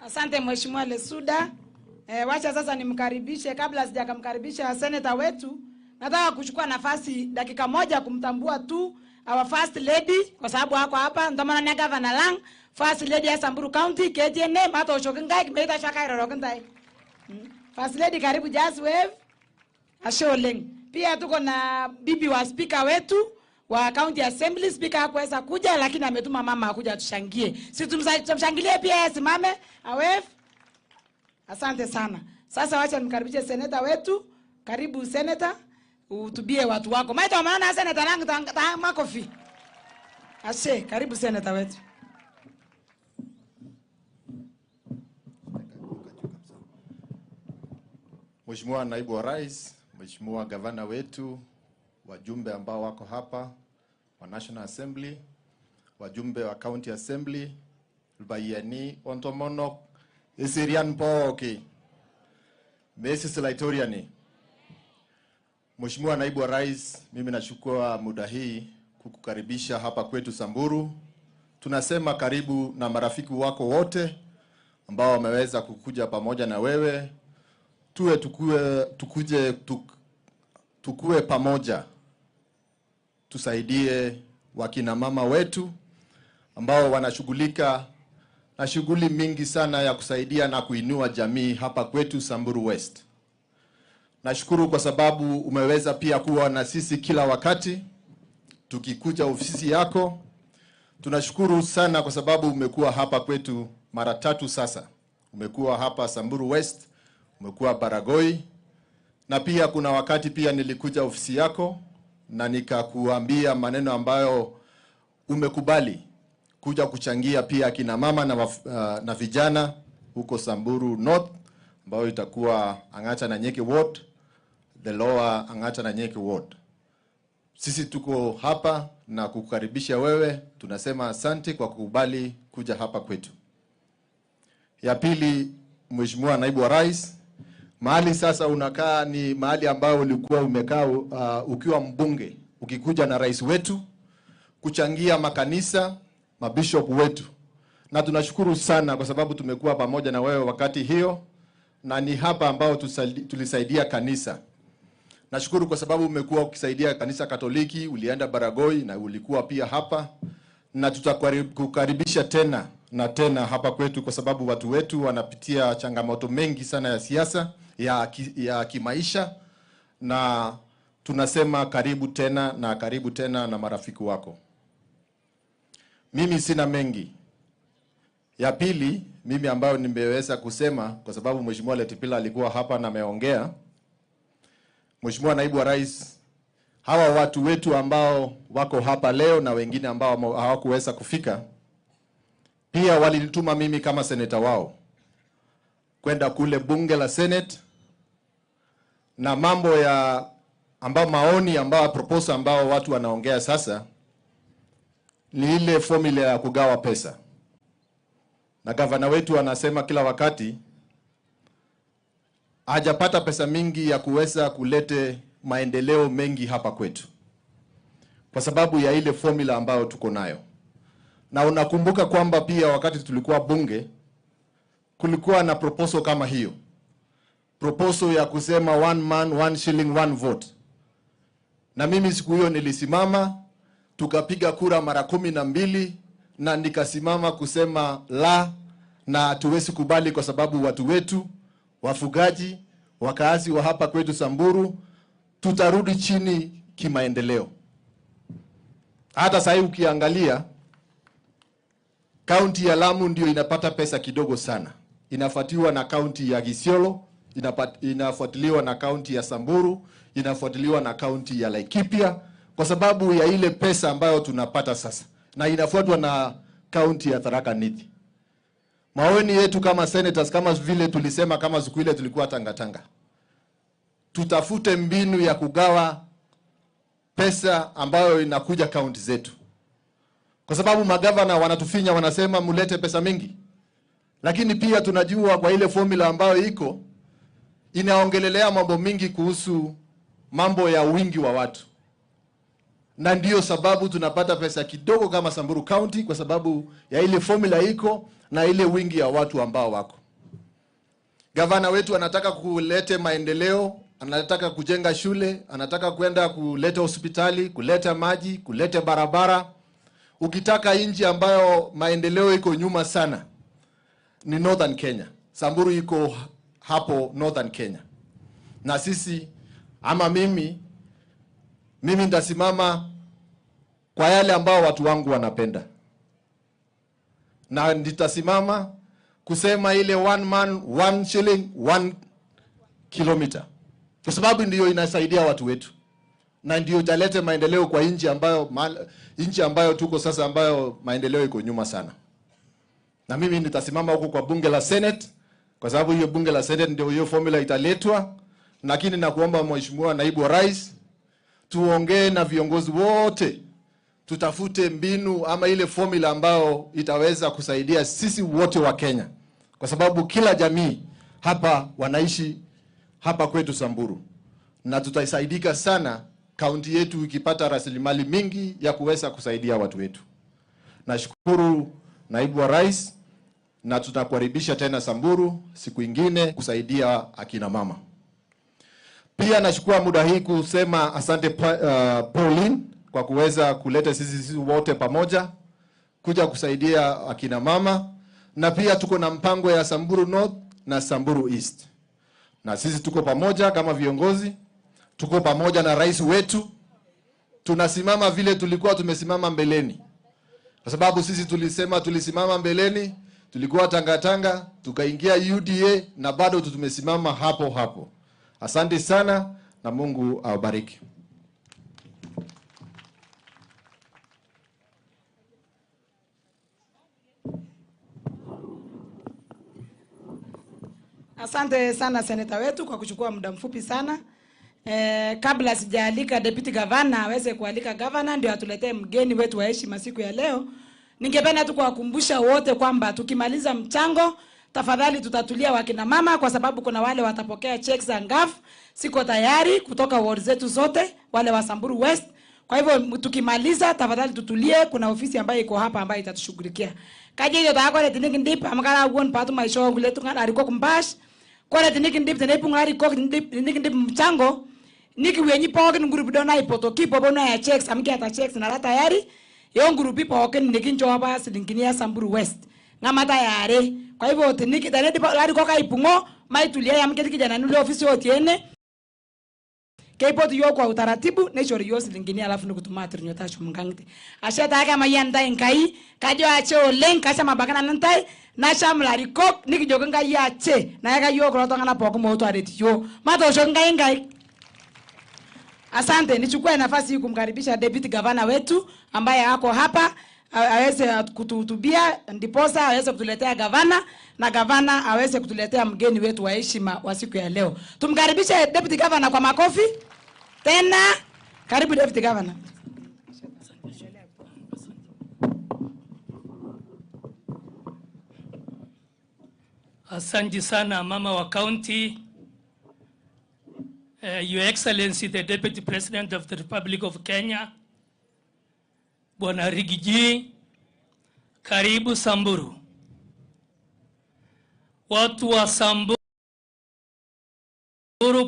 Asante Mheshimiwa Lesuda. Wacha sasa nimkaribishe, kabla sijakamkaribisha senator wetu, nataka kuchukua nafasi dakika moja kumtambua tu our first lady kwa sababu hako hapa ndomana na governor lang, first lady ya Samburu County KGN hata oshokingai kimeita shaka irorokintai. First lady karibu, just wave. Ashe oleng. Pia tuko na bibi wa speaker wetu wa County Assembly. Speaker hakuweza kuja lakini ametuma mama akuja tushangie. Si tumshangilie pia asimame, awave. Asante sana. Sasa wacha nimkaribishe senator wetu. Karibu senator, uhutubie watu wako. Maita maana senator langu ta makofi. Ashe, karibu senator wetu. Mheshimiwa Naibu wa Rais, Mheshimiwa Gavana wetu, wajumbe ambao wako hapa wa National Assembly, wajumbe wa County Assembly, Lbayiani ontomonok eserian pooki mesis Laitoriani. Mheshimiwa Naibu wa Rais, mimi nachukua muda hii kukukaribisha hapa kwetu Samburu. Tunasema karibu na marafiki wako wote ambao wameweza kukuja pamoja na wewe. Tuwe tukue pamoja, tusaidie wakina mama wetu ambao wanashughulika na shughuli mingi sana ya kusaidia na kuinua jamii hapa kwetu Samburu West. Nashukuru kwa sababu umeweza pia kuwa na sisi kila wakati tukikuja ofisi yako. Tunashukuru sana kwa sababu umekuwa hapa kwetu mara tatu sasa. Umekuwa hapa Samburu West, umekuwa Baragoi, na pia kuna wakati pia nilikuja ofisi yako na nikakuambia maneno ambayo umekubali kuja kuchangia pia kina mama na vijana huko Samburu North, ambayo itakuwa Ang'ata na Nyeki Ward, the Lower Ang'ata na Nyeki Ward. Sisi tuko hapa na kukukaribisha wewe, tunasema asante kwa kukubali kuja hapa kwetu. Ya pili, Mheshimiwa Naibu wa Rais, mahali sasa unakaa ni mahali ambayo ulikuwa umekaa ukiwa mbunge, ukikuja na rais wetu kuchangia makanisa, mabishop wetu. Na tunashukuru sana kwa sababu tumekuwa pamoja na wewe wakati hiyo, na ni hapa ambao tulisaidia kanisa. Nashukuru kwa sababu umekuwa ukisaidia kanisa Katoliki, ulienda Baragoi na ulikuwa pia hapa, na tutakukaribisha tena na tena hapa kwetu kwa sababu watu wetu wanapitia changamoto mengi sana ya siasa, ya kimaisha, na tunasema karibu tena na karibu tena na marafiki wako. Mimi sina mengi. Ya pili, mimi ambayo nimeweza kusema kwa sababu Mheshimiwa Letipila alikuwa hapa na ameongea. Mheshimiwa Naibu wa Rais, hawa watu wetu ambao wako hapa leo na wengine ambao hawakuweza kufika, pia walinituma mimi kama seneta wao kwenda kule bunge la Senate, na mambo ya ambao maoni ambao proposal ambao watu wanaongea sasa ni ile formula ya kugawa pesa. Na gavana wetu anasema kila wakati hajapata pesa mingi ya kuweza kulete maendeleo mengi hapa kwetu kwa sababu ya ile formula ambayo tuko nayo. Na unakumbuka kwamba pia wakati tulikuwa bunge kulikuwa na proposal kama hiyo. Proposal ya kusema one man, one shilling, one vote. Na mimi siku hiyo nilisimama, tukapiga kura mara 12 na nikasimama kusema la, na hatuwezi kubali kwa sababu watu wetu, wafugaji, wakaazi wa hapa kwetu Samburu, tutarudi chini kimaendeleo. Hata sasa ukiangalia kaunti ya Lamu ndio inapata pesa kidogo sana. Inafuatiliwa na kaunti ya Isiolo, inafuatiliwa na kaunti ya Samburu, inafuatiliwa na kaunti ya Laikipia kwa sababu ya ile pesa ambayo tunapata sasa. Na inafuatwa na kaunti ya Tharaka Nithi. Maoni yetu kama senators, kama vile tulisema kama siku ile tulikuwa Tanga Tanga, tutafute mbinu ya kugawa pesa ambayo inakuja kaunti zetu. Kwa sababu magavana wanatufinya, wanasema mulete pesa mingi. Lakini pia tunajua kwa ile formula ambayo iko inaongelelea mambo mingi kuhusu mambo ya wingi wa watu. Na ndiyo sababu tunapata pesa kidogo kama Samburu County kwa sababu ya ile formula iko na ile wingi ya watu ambao wako. Gavana wetu anataka kulete maendeleo, anataka kujenga shule, anataka kwenda kuleta hospitali, kuleta maji, kuleta barabara. Ukitaka nchi ambayo maendeleo iko nyuma sana ni Northern Kenya. Samburu iko hapo Northern Kenya. Na sisi ama mimi nitasimama kwa yale ambao watu wangu wanapenda. Na nitasimama kusema ile one man, one shilling, 1 kilometer. Kwa sababu ndiyo inasaidia watu wetu. Na ndiyo italete maendeleo kwa nchi ambayo tuko sasa, ambayo maendeleo iko nyuma sana. Na mimi nitasimama huko kwa bunge la Senate, kwa sababu hiyo bunge la Senate ndio hiyo formula italetwa. Lakini nakuomba Mheshimiwa Naibu wa Rais, tuongee na viongozi wote, tutafute mbinu ama ile formula ambayo itaweza kusaidia sisi wote wa Kenya, kwa sababu kila jamii hapa wanaishi hapa kwetu Samburu, na tutasaidika sana kaunti yetu ikipata rasilimali mingi ya kuweza kusaidia watu wetu. Nashukuru Naibu wa Rais, na tutakukaribisha tena Samburu siku ingine kusaidia akina mama. Pia nashukua muda hii kusema asante Pauline kwa kuweza kuleta sisi wote pamoja kuja kusaidia akina mama, na pia tuko na mpango ya Samburu North na Samburu East. Na sisi tuko pamoja kama viongozi, tuko pamoja na rais wetu, tunasimama vile tulikuwa tumesimama mbeleni. Kwa sababu sisi tulisema tulisimama mbeleni, tulikuwa Tanga Tanga, tukaingia UDA na bado tumesimama hapo hapo. Asante sana na Mungu awabariki. Asante sana seneta wetu kwa kuchukua muda mfupi sana. Kabla sijaalika deputy governor aweze kualika governor ndio atuletee mgeni wetu wa heshima siku ya leo, ningependa tu kuwakumbusha wote kwamba tukimaliza mchango tafadhali tutatulia wakina mama, kwa sababu kuna wale watapokea checks za NGAAF siko tayari kutoka ward zetu zote, wale wa Samburu West. Kwa hivyo tukimaliza tafadhali tutulie, kuna ofisi ambayo iko hapa ambayo itatushughulikia. Kaje hiyo taakore tinikindip amkara won patu maisho ngule tungana ariko kumbash. Kore tinikindip tenepunga ariko tinikindip mchango nikiwenyi pookin ngurupi do naipotoki popona ya checks amkiata checks na tayari yo ngurupi pookin nikincho apa silingini ya Samburu West ngamata yare. Kwa hivyo tiniki tanedi ariko kaipungo maitulia ya mketi kijana nule ofisi yote keipotu yo kwa utaratibu neshori yo silingini alafu nikutuma tirnyota shumngangte ashata aka mayanda enkai kajo ache oleng kasha mabakana nantai nasha mlarikok nikijoka ngai ache na yaka yo kulotangana poko moto areti yo matosho ngai ngai. Asante, nichukue nafasi hii kumkaribisha deputy governor wetu ambaye ako hapa aweze kutuhutubia, ndiposa aweze kutuletea governor na governor aweze kutuletea mgeni wetu wa heshima wa siku ya leo. Tumkaribishe deputy governor kwa makofi. Tena karibu deputy governor. Asante sana mama wa county. Your Excellency the Deputy President of the Republic of Kenya, Bwana Rigiji, karibu Samburu. Watu wa Samburu,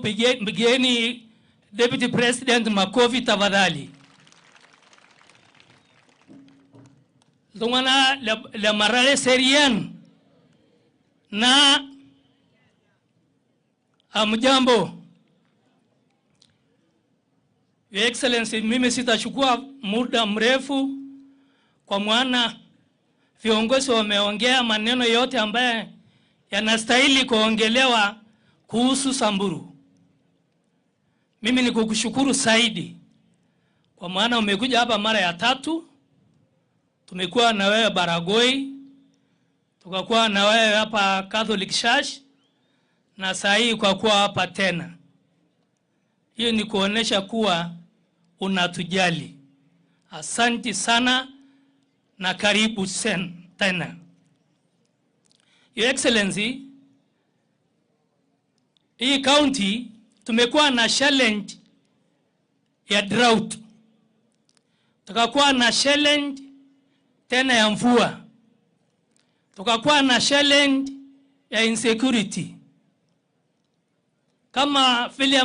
pigeni Deputy President makofi tafadhali. Tungana le marale serian na amjambo. Your Excellency, mimi sitachukua muda mrefu kwa maana viongozi wameongea maneno yote ambaye yanastahili kuongelewa kuhusu Samburu. Mimi ni kukushukuru zaidi kwa maana umekuja hapa mara ya tatu. Tumekuwa na wewe Baragoi, tukakuwa na wewe hapa Catholic Church, na saa hii kwa kuwa hapa tena. Hiyo ni kuonesha kuwa unatujali. Asante sana na karibu tena. Your Excellency, hii county tumekuwa na challenge ya drought. Tukakuwa na challenge tena ya mvua. Tukakuwa na challenge ya insecurity. Kama vile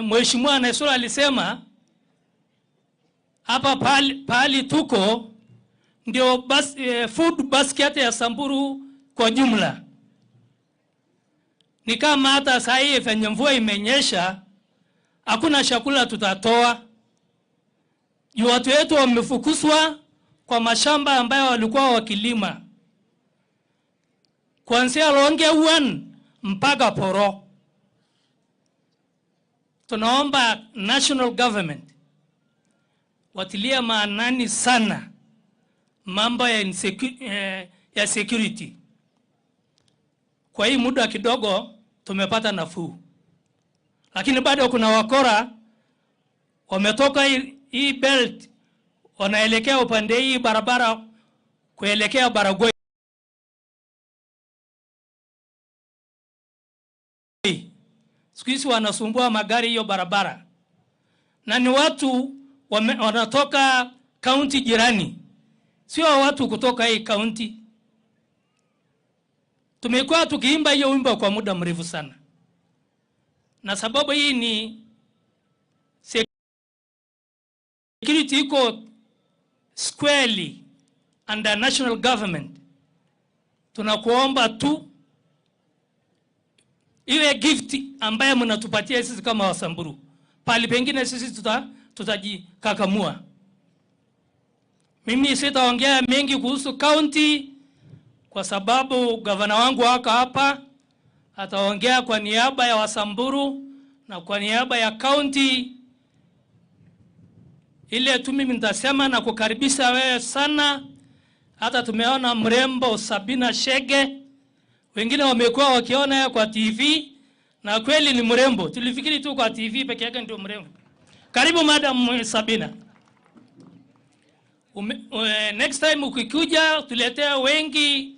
Mheshimiwa Naisula alisema, hapa pali tuko ndio food basket ya Samburu kwa jumla. Ni kama hata saa hii venye mvua imenyesha, hakuna chakula tutatoa. Juu watu wetu wamefukuzwa kwa mashamba ambayo walikuwa wakilima. Kuanzia Longe 1 mpaka Poro. Tunaomba national government watilie maanani sana mambo ya security. Kwa hii muda kidogo tumepata nafuu, Lakini bado kuna wakora wametoka hii belt wanaelekea upande hii barabara kuelekea Baragoi. Siku hizi wanasumbua magari hiyo barabara. Na ni watu wanatoka kaunti jirani, sio watu kutoka hii kaunti. Tumekuwa tukiimba hiyo wimbo kwa muda mrefu sana. Na sababu hii ni security iko squarely under national government. Tunakuomba tu iwe gift ambaye mnatupatia sisi kama Wasamburu. Pali pengine sisi tutajikakamua. Mimi sitaongea mengi kuhusu county kwa sababu gavana wangu wako hapa, ataongea kwa niaba ya Wasamburu na kwa niaba ya county. Ile tu mimi nitasema na kukaribisha wewe sana. Hata tumeona mrembo Sabina Shege, wengine wamekuwa wakiona kwa TV na kweli ni mrembo. Tulifikiri tu kwa TV peke yake ndio mrembo. Karibu Madam Sabina. Next time ukikuja tuletea wengi.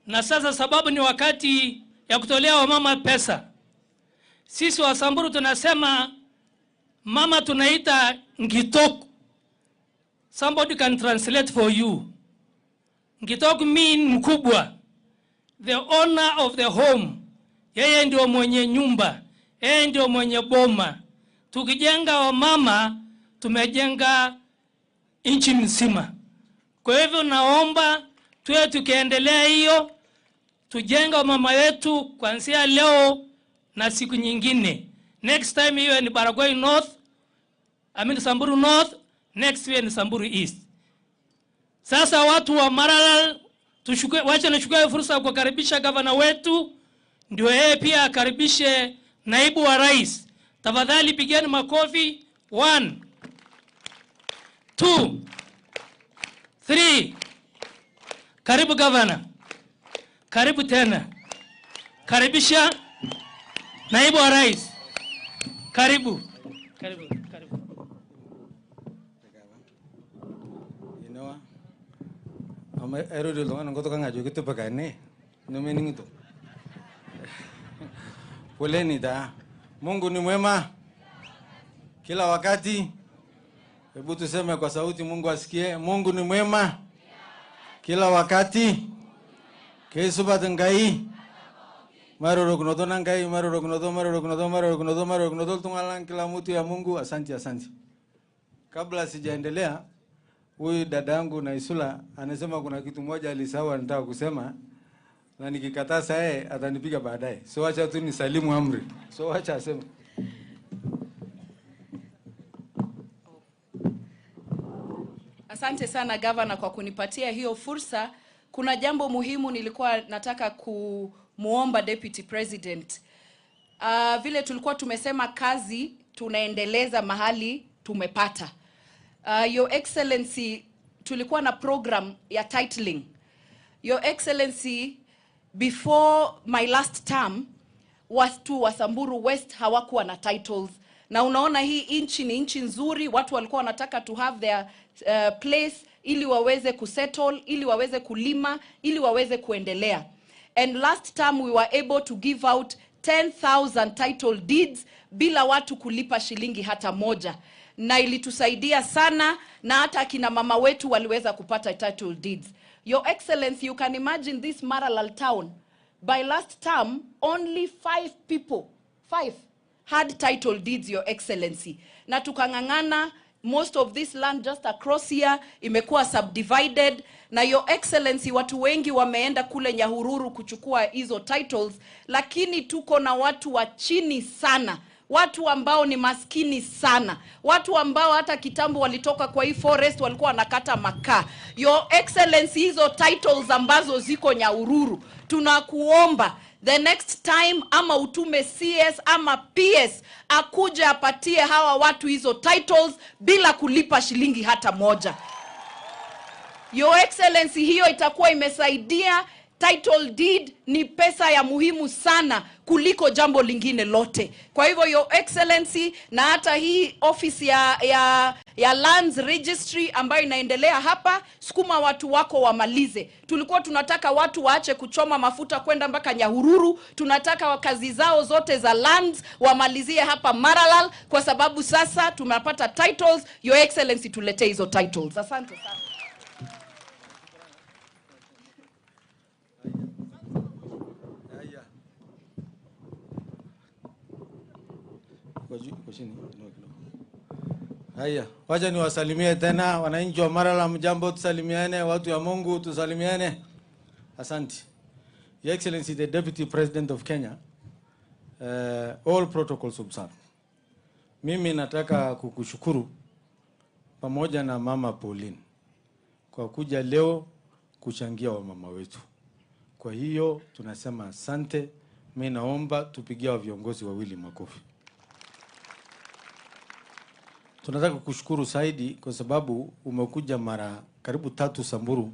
Na sasa sababu ni wakati ya kutolea wamama pesa. Sisi Wasamburu tunasema mama tunaita ngitok. Somebody can translate for you. Ngitok mean mkubwa. The owner of the home. Yeye ndio mwenye nyumba, yeye ndio mwenye boma. Tukijenga wamama tumejenga nchi mzima. Kwa hivyo naomba tuwe tukiendelea hiyo, tujenga wamama wetu kuanzia leo na siku nyingine. Next time iwe ni Baragoi North, I mean Samburu North, next iwe ni Samburu East. Sasa watu wa Maralal, wacha nichukue fursa kukaribisha gavana wetu, ndio yeye pia akaribishe naibu wa rais. Tafadhali pigeni makofi. 1 2 3. Karibu gavana. Karibu tena. Karibisha naibu wa rais. Karibu. Karibu, karibu. Inoa. Ama erode iltung'anak enkutuk ang ajo kitipika ene nemening'ito. Poleni taa. Mungu ni mwema kila wakati. Hebu tuseme kwa sauti Mungu asikie. Mungu ni mwema kila wakati. Keisupat Enkai. Mairorokinoto na Enkai, mairorokinoto, mairorokinoto, mairorokinoto, mairorokinoto iltung'anak lang kila mtu ya Mungu. Asante, asante. Kabla sijaendelea, huyu dada yangu Naisula anasema kuna kitu moja alisahau anataka kusema, na nikikataa yeye atanipiga baadaye. So acha tu nisalimu amri. So acha aseme. Asante sana gavana kwa kunipatia hiyo fursa. Kuna jambo muhimu nilikuwa nataka kumuomba Deputy President. Vile tulikuwa tumesema kazi tunaendeleza mahali tumepata. Your Excellency, tulikuwa na program ya titling. Your Excellency, before my last term, watu wa Samburu West hawakuwa na titles. Na unaona hii nchi ni nchi nzuri, watu walikuwa wanataka to have their place ili waweze kusettle, ili waweze kulima, ili waweze kuendelea. And last term we were able to give out 10,000 title deeds bila watu kulipa shilingi hata moja. Na ilitusaidia sana, na hata akina mama wetu waliweza kupata title deeds. Your Excellency, you can imagine this Maralal town. By last term, only 5 people, 5, had title deeds, Your Excellency. Na tukangangana, most of this land just across here imekuwa subdivided. Na Your Excellency, watu wengi wameenda kule Nyahururu kuchukua hizo titles, lakini tuko na watu wa chini sana, watu ambao ni maskini sana, watu ambao hata kitambo walitoka kwa hii forest walikuwa wanakata makaa. Your Excellency, hizo titles ambazo ziko Nyahururu, tunakuomba the next time ama utume CS ama PS akuje apatie hawa watu hizo titles bila kulipa shilingi hata moja. Your Excellency, hiyo itakuwa imesaidia Title deed ni pesa ya muhimu sana kuliko jambo lingine lote. Kwa hivyo Your Excellency, na hata hii office ya Lands Registry ambayo inaendelea hapa, sukuma watu wako wamalize. Tulikuwa tunataka watu waache kuchoma mafuta kwenda mpaka Nyahururu, tunataka kazi zao zote za lands wamalizie hapa Maralal, kwa sababu sasa tumepata titles. Your Excellency, tuletee hizo titles. Asante sana. Haya, wacha niwasalimie tena wananchi wa Maralal, mjambo, tusalimiane, watu ya Mungu tusalimiane. Asante. Your Excellency the Deputy President of Kenya, all protocols observed. Mimi nataka kukushukuru pamoja na Mama Pauline kwa kuja leo kuchangia wamama wetu. Kwa hiyo tunasema asante. Mimi naomba tupigie viongozi wawili makofi. Tunataka kukushukuru zaidi kwa sababu umekuja mara karibu 3 Samburu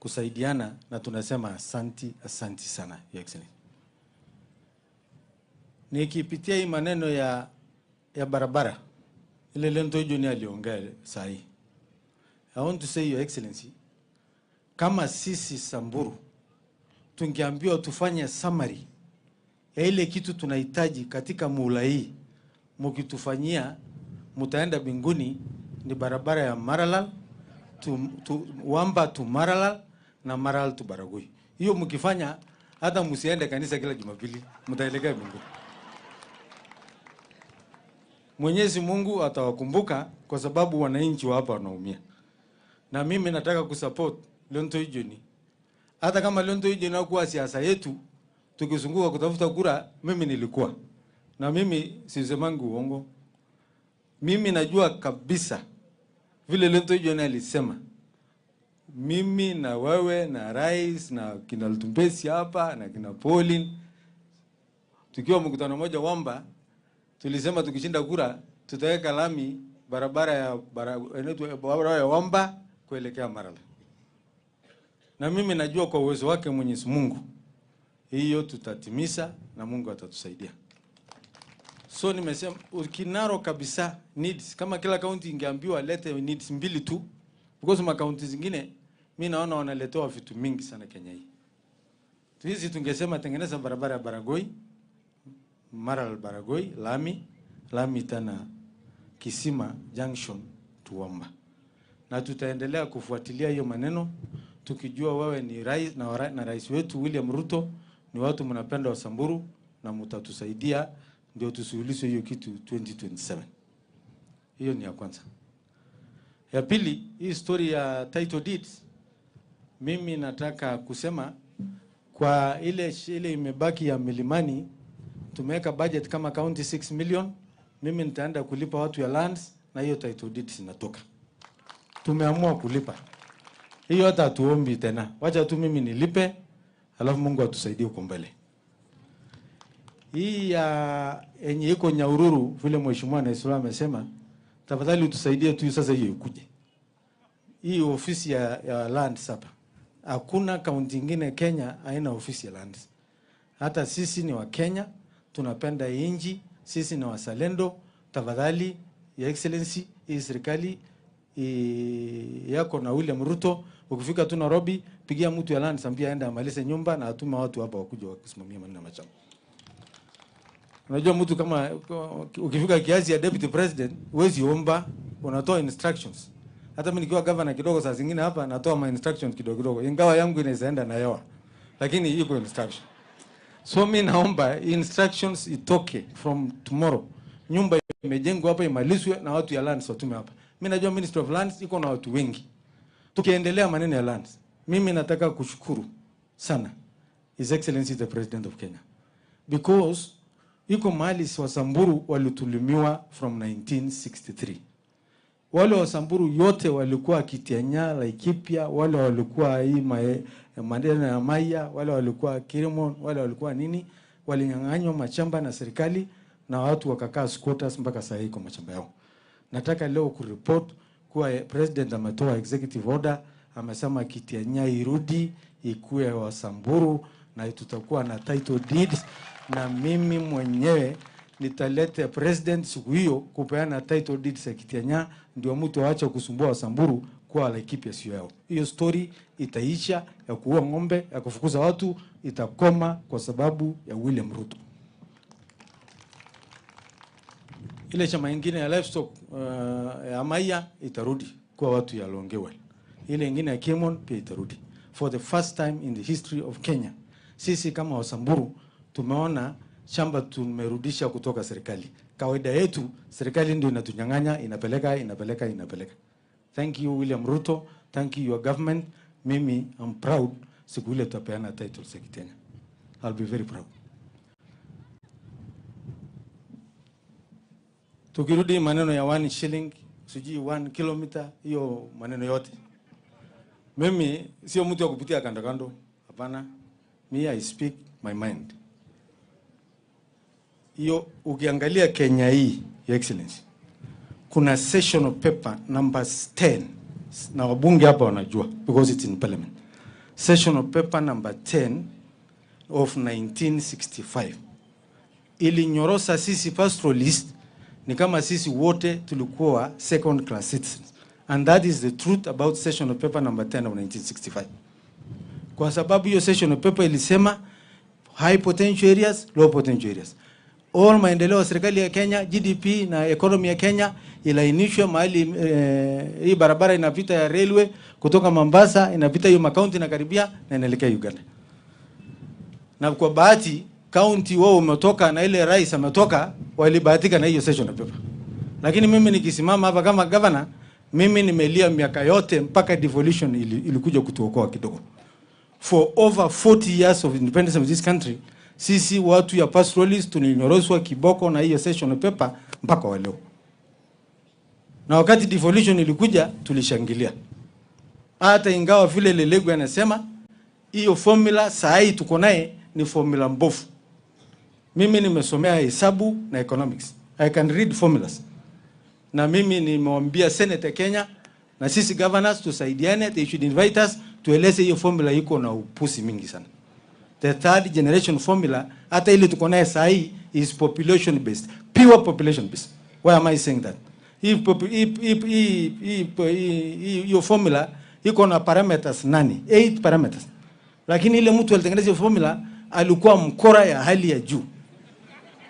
kusaidiana, na tunasema asanti, asanti sana Your Excellency. Nikipitia hii maneno ya barabara ile Lento Junior aliongea sahi. I want to say Your Excellency, kama sisi Samburu tungeambiwa tufanye summary ya ile kitu tunahitaji katika muhula hii, mkitufanyia mutaenda binguni, ni barabara ya Maralal tu Wamba tu Maralal na Maralal tu Baragoi. Hiyo mkifanya hata msiende kanisa kila Jumapili, mtaelekea mbinguni. Mwenyezi Mungu atawakumbuka kwa sababu wananchi wa hapa wanaumia. Na mimi nataka kusupport Lento Junior. Hata kama Lento Junior hakuwa siasa yetu, tukizunguka kutafuta kura, mimi nilikuwa. Na mimi sisemangu uongo. Mimi najua kabisa vile Lento Junior alisema. Mimi na wewe na rais na kina Lutumbesi hapa na kina Pauline, tukiwa mkutano mmoja Wamba, tulisema tukishinda kura tutaweka lami barabara ya Wamba kuelekea Maralal. Na mimi najua kwa uwezo wake Mwenyezi Mungu hiyo tutatimiza na Mungu atatusaidia. So nimesema kinaro kabisa needs, kama kila county ingeambiwa lete needs 2 tu, because ma county zingine mimi naona wanaletewa vitu mingi sana Kenya hii. Hizi tungesema tengeneza barabara ya Baragoi, Maralal Baragoi, lami tena Kisima Junction Tuwamba. Na tutaendelea kufuatilia hiyo maneno tukijua wewe ni rais na rais wetu William Ruto ni watu mnapenda wa Samburu na mtatusaidia ndio tusuluhishe hiyo kitu 2027. Hiyo ni ya kwanza. Ya pili, hii story ya title deeds, mimi nataka kusema kwa ile imebaki ya milimani, tumeweka budget kama county 6 million, mimi nitaenda kulipa watu ya lands na hiyo title deeds inatoka. Tumeamua kulipa. Hiyo hata tuombi tena. Wacha tu mimi nilipe, alafu Mungu atusaidie huko mbele. Hii ya yenye iko Nyahururu vile Mheshimiwa Naisula amesema, tafadhali utusaidie tu sasa hiyo ikuje. Hii ofisi ya lands hapa. Hakuna kaunti nyingine Kenya haina ofisi ya lands. Hata sisi ni wa Kenya, tunapenda inji, sisi ni wazalendo. Tafadhali Your Excellency, hii serikali yako na William Ruto, ukifika tu Nairobi pigia mtu ya lands ambia aende amalize nyumba na atume watu hapa wakuje wakusimamia maneno ya machamba. Unajua mtu kama ukifika kiasi ya deputy president huwezi omba, unatoa instructions. Hata mimi nikiwa governor kidogo saa zingine hapa natoa my instructions kidogo kidogo, ingawa yangu inaweza enda na hewa, lakini iko instruction. So mimi naomba instructions itoke from tomorrow. Nyumba imejengwa hapa imalizwe na watu ya lands watume hapa. Mimi najua Ministry of Lands iko na watu wengi. Tukiendelea maneno ya lands, mimi nataka kushukuru sana His Excellency the President of Kenya, because iko mahali wa Samburu walitulumiwa from 1963. Wale wa Samburu yote walikuwa Kitianya, Laikipia, wale walikuwa hii Mandela ya Maya, wale walikuwa Kirimon, wale walikuwa nini, walinyang'anywa mashamba na serikali na watu wakakaa squatters mpaka sasa kwa mashamba yao. Nataka leo kureport kuwa president ametoa executive order, Amesema Kitianya irudi ikue wa Samburu na tutakuwa na title deeds, na mimi mwenyewe nitaleta president siku hiyo kupeana title deeds ya Kitianya, ndio mtu aache kusumbua wa Samburu kwa Laikipia sio yao. Hiyo story itaisha, ya kuua ng'ombe, ya kufukuza watu itakoma kwa sababu ya William Ruto. Ile chama ingine ya livestock ya Maya itarudi kwa watu ya Longewel. Ile ingine ya Kimon pia itarudi. For the first time in the history of Kenya, sisi kama Wasamburu tumeona shamba tumerudisha kutoka serikali. Kawaida yetu serikali ndio inatunyang'anya, inapeleka, inapeleka, inapeleka. Thank you William Ruto, thank you your government. Mimi I'm proud siku ile tutapeana title za Kitianya. I'll be very proud. Tukirudi maneno ya 1 shilling, sijui 1 kilometer, hiyo maneno yote. Mimi sio mtu wa kupitia kando kando, hapana. Me, I speak my mind. Hiyo ukiangalia Kenya hii, Your Excellency, kuna session of paper number 10 na wabunge hapa wanajua because it's in parliament. Session of paper number 10 of 1965 ilinyorosa sisi pastoralist ni kama sisi wote tulikuwa second class citizens. And that is the truth about session of paper number 10 of 1965. Kwa sababu hiyo session of paper ilisema high potential areas, low potential areas. All maendeleo ya serikali ya Kenya, GDP na economy ya Kenya ilainishwe mahali hii barabara inapita ya railway kutoka Mombasa inapita hiyo makaunti na karibia na inaelekea Uganda. Na kwa bahati county wao umetoka na ile rais ametoka, walibahatika na hiyo session of paper. Lakini mimi nikisimama hapa kama governor, mimi nimelia miaka yote mpaka devolution ilikuja kutuokoa kidogo. For over 40 years of independence of this country, sisi watu ya pastoralists tulinyoroswa kiboko na hiyo session of paper mpaka wa leo. Na wakati devolution ilikuja tulishangilia. Hata ingawa vile Lelegu anasema hiyo formula saa hii tuko naye ni formula mbovu. Mimi nimesomea hesabu na economics. I can read formulas. Na mimi nimewambia Senate Kenya na sisi governors tusaidiane, they should invite us tueleze hiyo formula iko na upusi mingi sana. The third generation formula hata ile tuko naye saa hii is population based, pure population based. Why am I saying that? Hiyo formula iko na parameters 8, 8 parameters. Lakini ile mtu alitengeneza hiyo formula alikuwa mkora ya hali ya juu.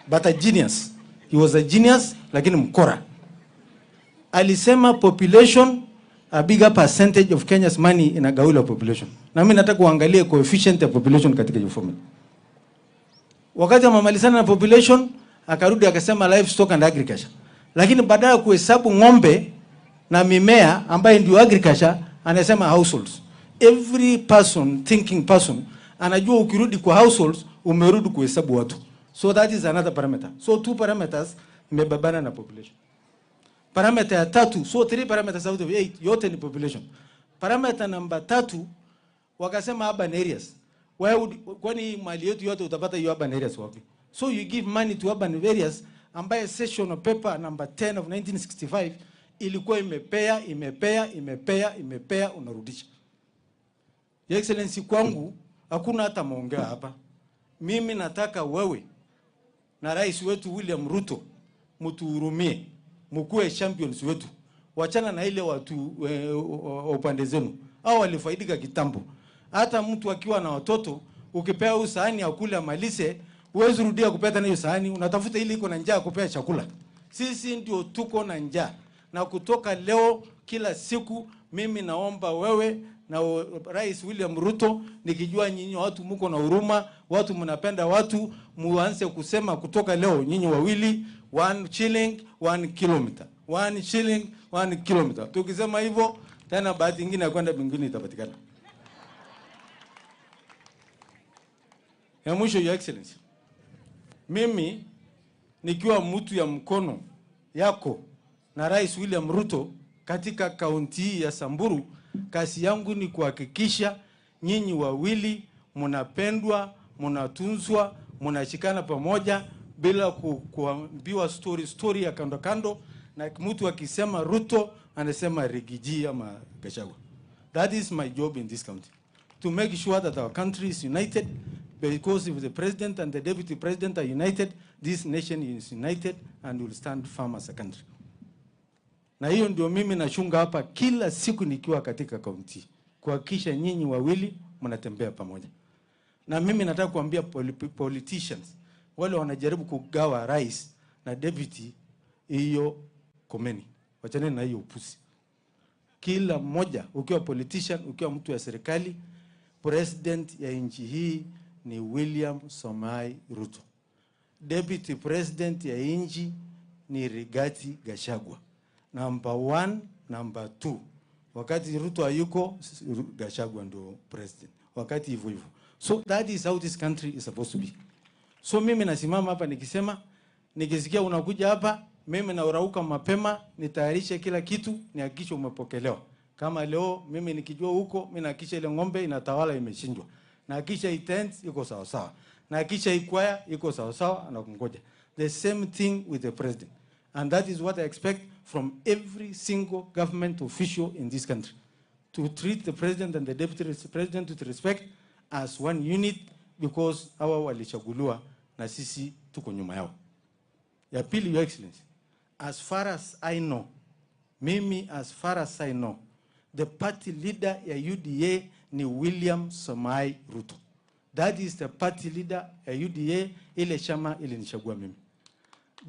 But a genius. He was a genius lakini mkora. Alisema population, a bigger percentage of Kenya's money inagawiwa population. Na mimi nataka kuangalia coefficient ya population katika hiyo formula. Wakati amemalizana na population, akarudi akasema livestock and agriculture. Lakini badala ya kuhesabu ng'ombe na mimea ambaye ndio agriculture, anasema households. Every person, thinking person, anajua ukirudi kwa households, umerudi kuhesabu watu. So that is another parameter. So 2 parameters imebabana na population. Parameter ya 3, so 3 parameters out of 8, yote ni population. Parameter number 3, wakasema urban areas. Why would, kwani mali yetu yote utapata hiyo urban areas wapi? So you give money to urban areas ambaye session of paper number 10 of 1965 ilikuwa imepea, imepea, imepea, imepea, unarudisha. Your Excellency, kwangu hakuna hata maongea hapa. Mimi nataka wewe na rais wetu William Ruto mtuhurumie, mkuwe champions wetu. Wachana na ile watu upande zenu. Hao walifaidika kitambo. Hata mtu akiwa na watoto, ukipea huyu sahani akule amalize, huwezi rudia kupea tena hiyo sahani, unatafuta ile iko na njaa kupea chakula. Sisi ndio tuko na njaa. Na kutoka leo kila siku mimi naomba wewe na Rais William Ruto, nikijua nyinyi watu mko na huruma, watu mnapenda watu, muanze kusema kutoka leo nyinyi wawili, 1 shilling 1 kilometer, 1 shilling 1 kilometer. Tukisema hivyo tena bahati nyingine ya kwenda mbinguni itapatikana. Ya mwisho, Your Excellency, mimi nikiwa mtu ya mkono yako na Rais William Ruto katika kaunti ya Samburu, kazi yangu ni kuhakikisha nyinyi wawili mnapendwa, mnatunzwa, mnashikana pamoja bila kuambiwa story ya kando kando. Na mtu akisema Ruto anasema Rigiji ama Gachagua. That is my job in this county, to make sure that our country is united, because if the president and the deputy president are united, this nation is united and will stand firm as a country. Na hiyo ndio mimi nachunga hapa kila siku nikiwa katika kaunti, kuhakikisha nyinyi wawili mnatembea pamoja. Na mimi nataka kuambia politicians wale wanajaribu kugawa rais na deputy, hiyo komeni, wachane na hiyo upuzi. Kila mmoja, ukiwa politician, ukiwa mtu wa serikali, president ya nchi hii ni William Samoei Ruto. Deputy president ya nchi ni Rigathi Gachagua. Number 1, number 2. Wakati Ruto hayuko, Gachagua ndio president. Wakati hivyo hivyo. So that is how this country is supposed to be. So mimi nasimama hapa nikisema, nikisikia unakuja hapa, mimi naurauka mapema, nitayarishe kila kitu, nihakikishe umepokelewa. Kama leo mimi nikijua huko, mimi nahakikisha ile ng'ombe inatawala imeshindwa. Nahakikisha hii tent iko sawa sawa. Nahakikisha hii kwaya iko sawa sawa na kungoja. The same thing with the president. And that is what I expect from every single government official in this country. To treat the president and the deputy president with respect as one unit, because hawa walichaguliwa na sisi tuko nyuma yao. Ya pili, Your Excellency, as far as I know, mimi as far as I know, the party leader ya UDA ni William Samoei Ruto. That is the party leader ya UDA, ile chama ilinichagua mimi.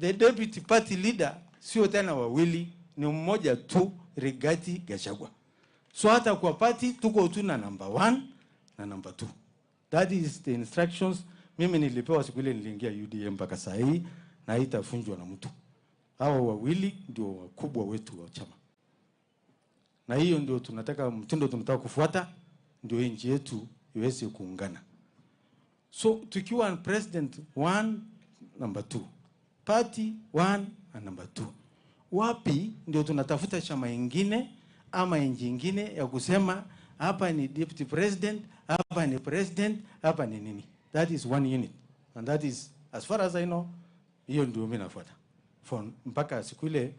The deputy party leader sio tena wawili, ni mmoja tu, Rigathi Gachagua. So hata kwa party tuko tu na number 1 na number 2. That is the instructions mimi nilipewa siku ile niliingia UDA mpaka saa hii, na haitafunjwa na mtu. Hawa wawili ndio wakubwa wetu wa chama. Na hiyo ndio tunataka, mtindo tunataka kufuata, ndio nchi yetu iweze kuungana. So tukiwa president 1, number 2, party 1 and number 2. Wapi ndio tunatafuta chama ingine ama nchi ingine ya kusema hapa ni deputy president, hapa ni president, hapa ni nini? That is one unit. And that is, as far as I know, hiyo ndio mimi nafuata. For mpaka siku ile,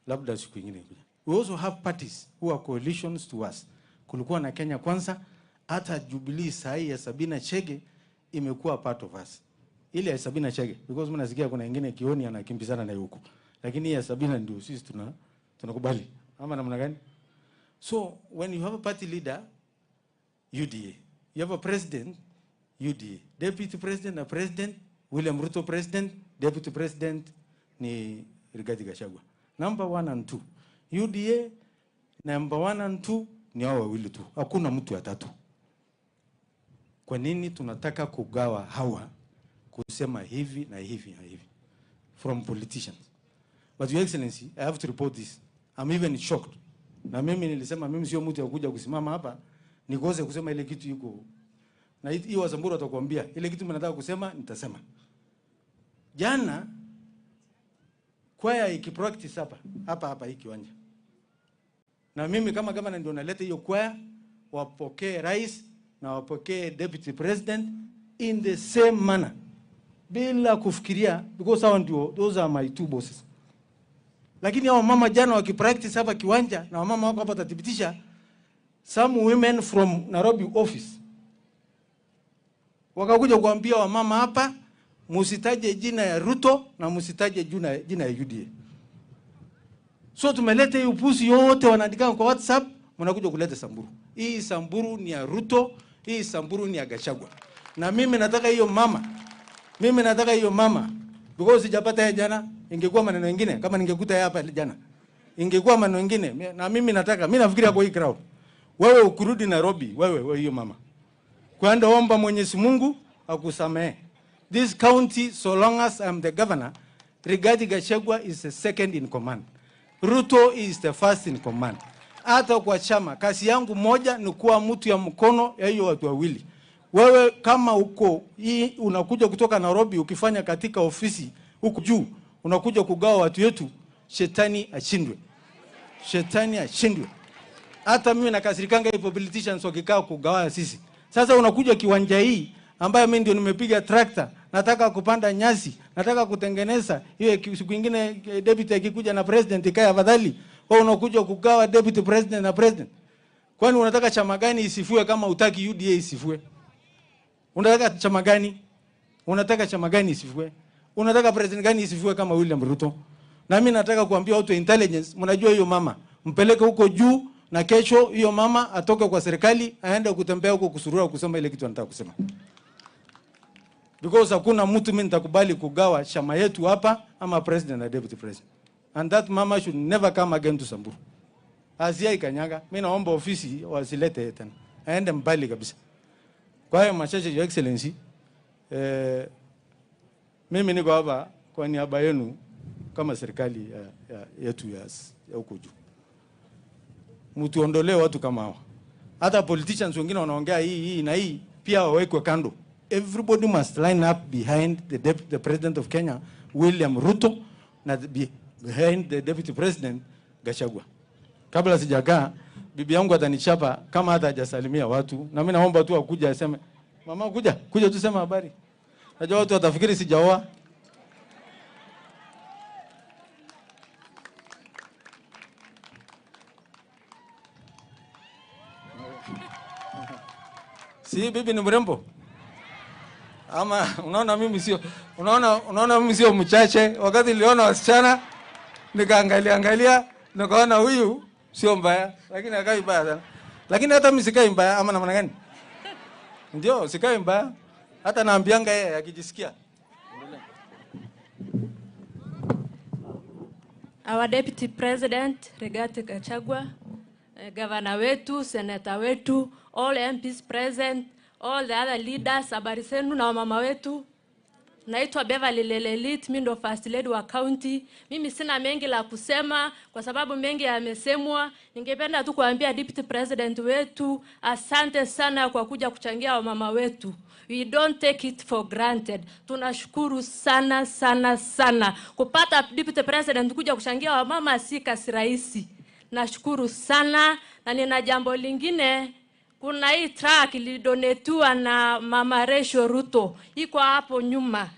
labda siku nyingine ikuja. We also have parties who are coalitions to us. Kulikuwa na Kenya Kwanza, hata Jubilee sahi ya Sabina Chege imekuwa part of us. Ile ya Sabina Chege, because mimi nasikia kuna wengine Kioni anakimbizana na huko. Lakini ya Sabina ndio sisi tunakubali. Ama namna gani? So when you have a party leader, UDA. You have a president, UDA. Deputy president na president, William Ruto president, deputy president ni Rigathi Gachagua. Number 1 and 2. UDA number 1 and 2 ni hao wawili tu. Hakuna mtu ya tatu. Kwa nini tunataka kugawa hawa kusema hivi na hivi na hivi from politicians? But Your Excellency, I have to report this. I'm even shocked. Na mimi nilisema mimi sio mtu ya kuja kusimama hapa nikose kusema ile kitu yuko. Na hiyo Wasamburu watakwambia ile kitu mimi nataka kusema nitasema. Jana kwaya ikipractice hapa hapa hapa hii kiwanja. Na mimi kama gavana ndio naleta hiyo kwaya, wapokee rais na wapokee deputy president in the same manner, bila kufikiria, because hao ndio, those are my two bosses. Lakini hao mama jana wakipractice hapa kiwanja, na wamama wako hapa watathibitisha, some women from Nairobi office wakakuja kuambia wamama hapa, musitaje jina ya Ruto na musitaje jina ya UDA. So tumeleta hii upuzi yote wanaandika kwa WhatsApp, mnakuja kuleta Samburu. Hii Samburu ni ya Ruto, hii Samburu ni ya Gachagua. Na mimi nataka hiyo mama. Mimi nataka hiyo mama. Because sijapata ya jana, ingekuwa maneno mengine kama ningekuta ya hapa jana. Ingekuwa maneno mengine. Na mimi nataka, mimi nafikiria kwa hii crowd. Wewe ukirudi Nairobi, wewe hiyo mama. Kwenda omba Mwenyezi Mungu akusamehe. This county, so long as I'm the governor, Rigathi Gachagua is the second in command. Ruto is the first in command. Hata kwa chama, kazi yangu moja ni kuwa mtu ya mkono ya hiyo watu wawili. Wewe kama uko hii unakuja kutoka Nairobi ukifanya katika ofisi huku juu, unakuja kugawa watu wetu, shetani ashindwe. Shetani ashindwe. Hata mimi nakasirikanga hiyo politicians wakikaa kugawa sisi. Sasa unakuja kiwanja hii ambayo mimi ndio nimepiga tractor, nataka kupanda nyasi, nataka kutengeneza hiyo, siku nyingine deputy akikuja na president ikae afadhali. Wewe unakuja kugawa deputy president na president. Kwani unataka chama gani isifue kama hutaki UDA isifue? Unataka chama gani? Unataka chama gani isifue? Unataka president gani isifue kama William Ruto? Na mimi nataka kuambia watu wa intelligence, mnajua hiyo mama, mpeleke huko juu, na kesho hiyo mama atoke kwa serikali aende kutembea huko kusurura kusema ile kitu anataka kusema. Because hakuna mtu mimi nitakubali kugawa chama yetu hapa ama president na deputy president. And that mama should never come again to Samburu. Azia ikanyaga, mimi naomba ofisi wasilete tena. Aende mbali kabisa. Kwa hiyo machache, Your Excellency, mimi niko hapa kwa niaba yenu kama serikali yetu ya huko juu. Mtuondolee watu kama hawa. Hata politicians wengine wanaongea hii na hii pia wawekwe kando. Everybody must line up behind the president of Kenya, William Ruto, na behind the deputy president Gachagua. Kabla sijakaa, bibi yangu atanichapa kama hata hajasalimia watu. Na mimi naomba tu akuja aseme, mama kuja, kuja tu sema habari. Najua watu watafikiri sijaoa. Si bibi ni mrembo? Ama unaona mimi sio, unaona mimi sio mchache. Wakati niliona wasichana nikaangalia angalia nikaona huyu sio mbaya, lakini akai mbaya sana. Lakini hata mimi sikai mbaya ama namna gani? Ndio, sikai mbaya. Hata naambianga yeye akijisikia. Our Deputy President Rigathi Gachagua, Governor wetu, Senator wetu, all MPs present, all the other leaders, habari zenu na mama wetu. Naitwa Beverly Lelelit, mimi ndo First Lady wa county. Mimi sina mengi la kusema kwa sababu mengi yamesemwa. Ningependa tu kuambia Deputy President wetu, asante sana kwa kuja kuchangia wamama wetu. We don't take it for granted. Tunashukuru sana sana sana. Kupata Deputy President kuja kuchangia wamama si kazi rahisi. Nashukuru sana. Na nina jambo lingine. Kuna hii truck ilidonetiwa na Mama Rachel Ruto, iko hapo nyuma.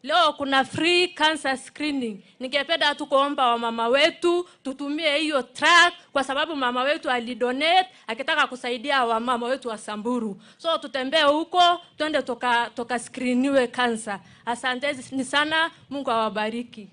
Leo kuna free cancer screening. Ningependa tu kuomba wamama wetu tutumie hiyo truck kwa sababu mama wetu alidonate akitaka kusaidia wamama wetu wa Samburu. So tutembee huko twende toka screeniwe cancer. Asante ni sana, Mungu awabariki.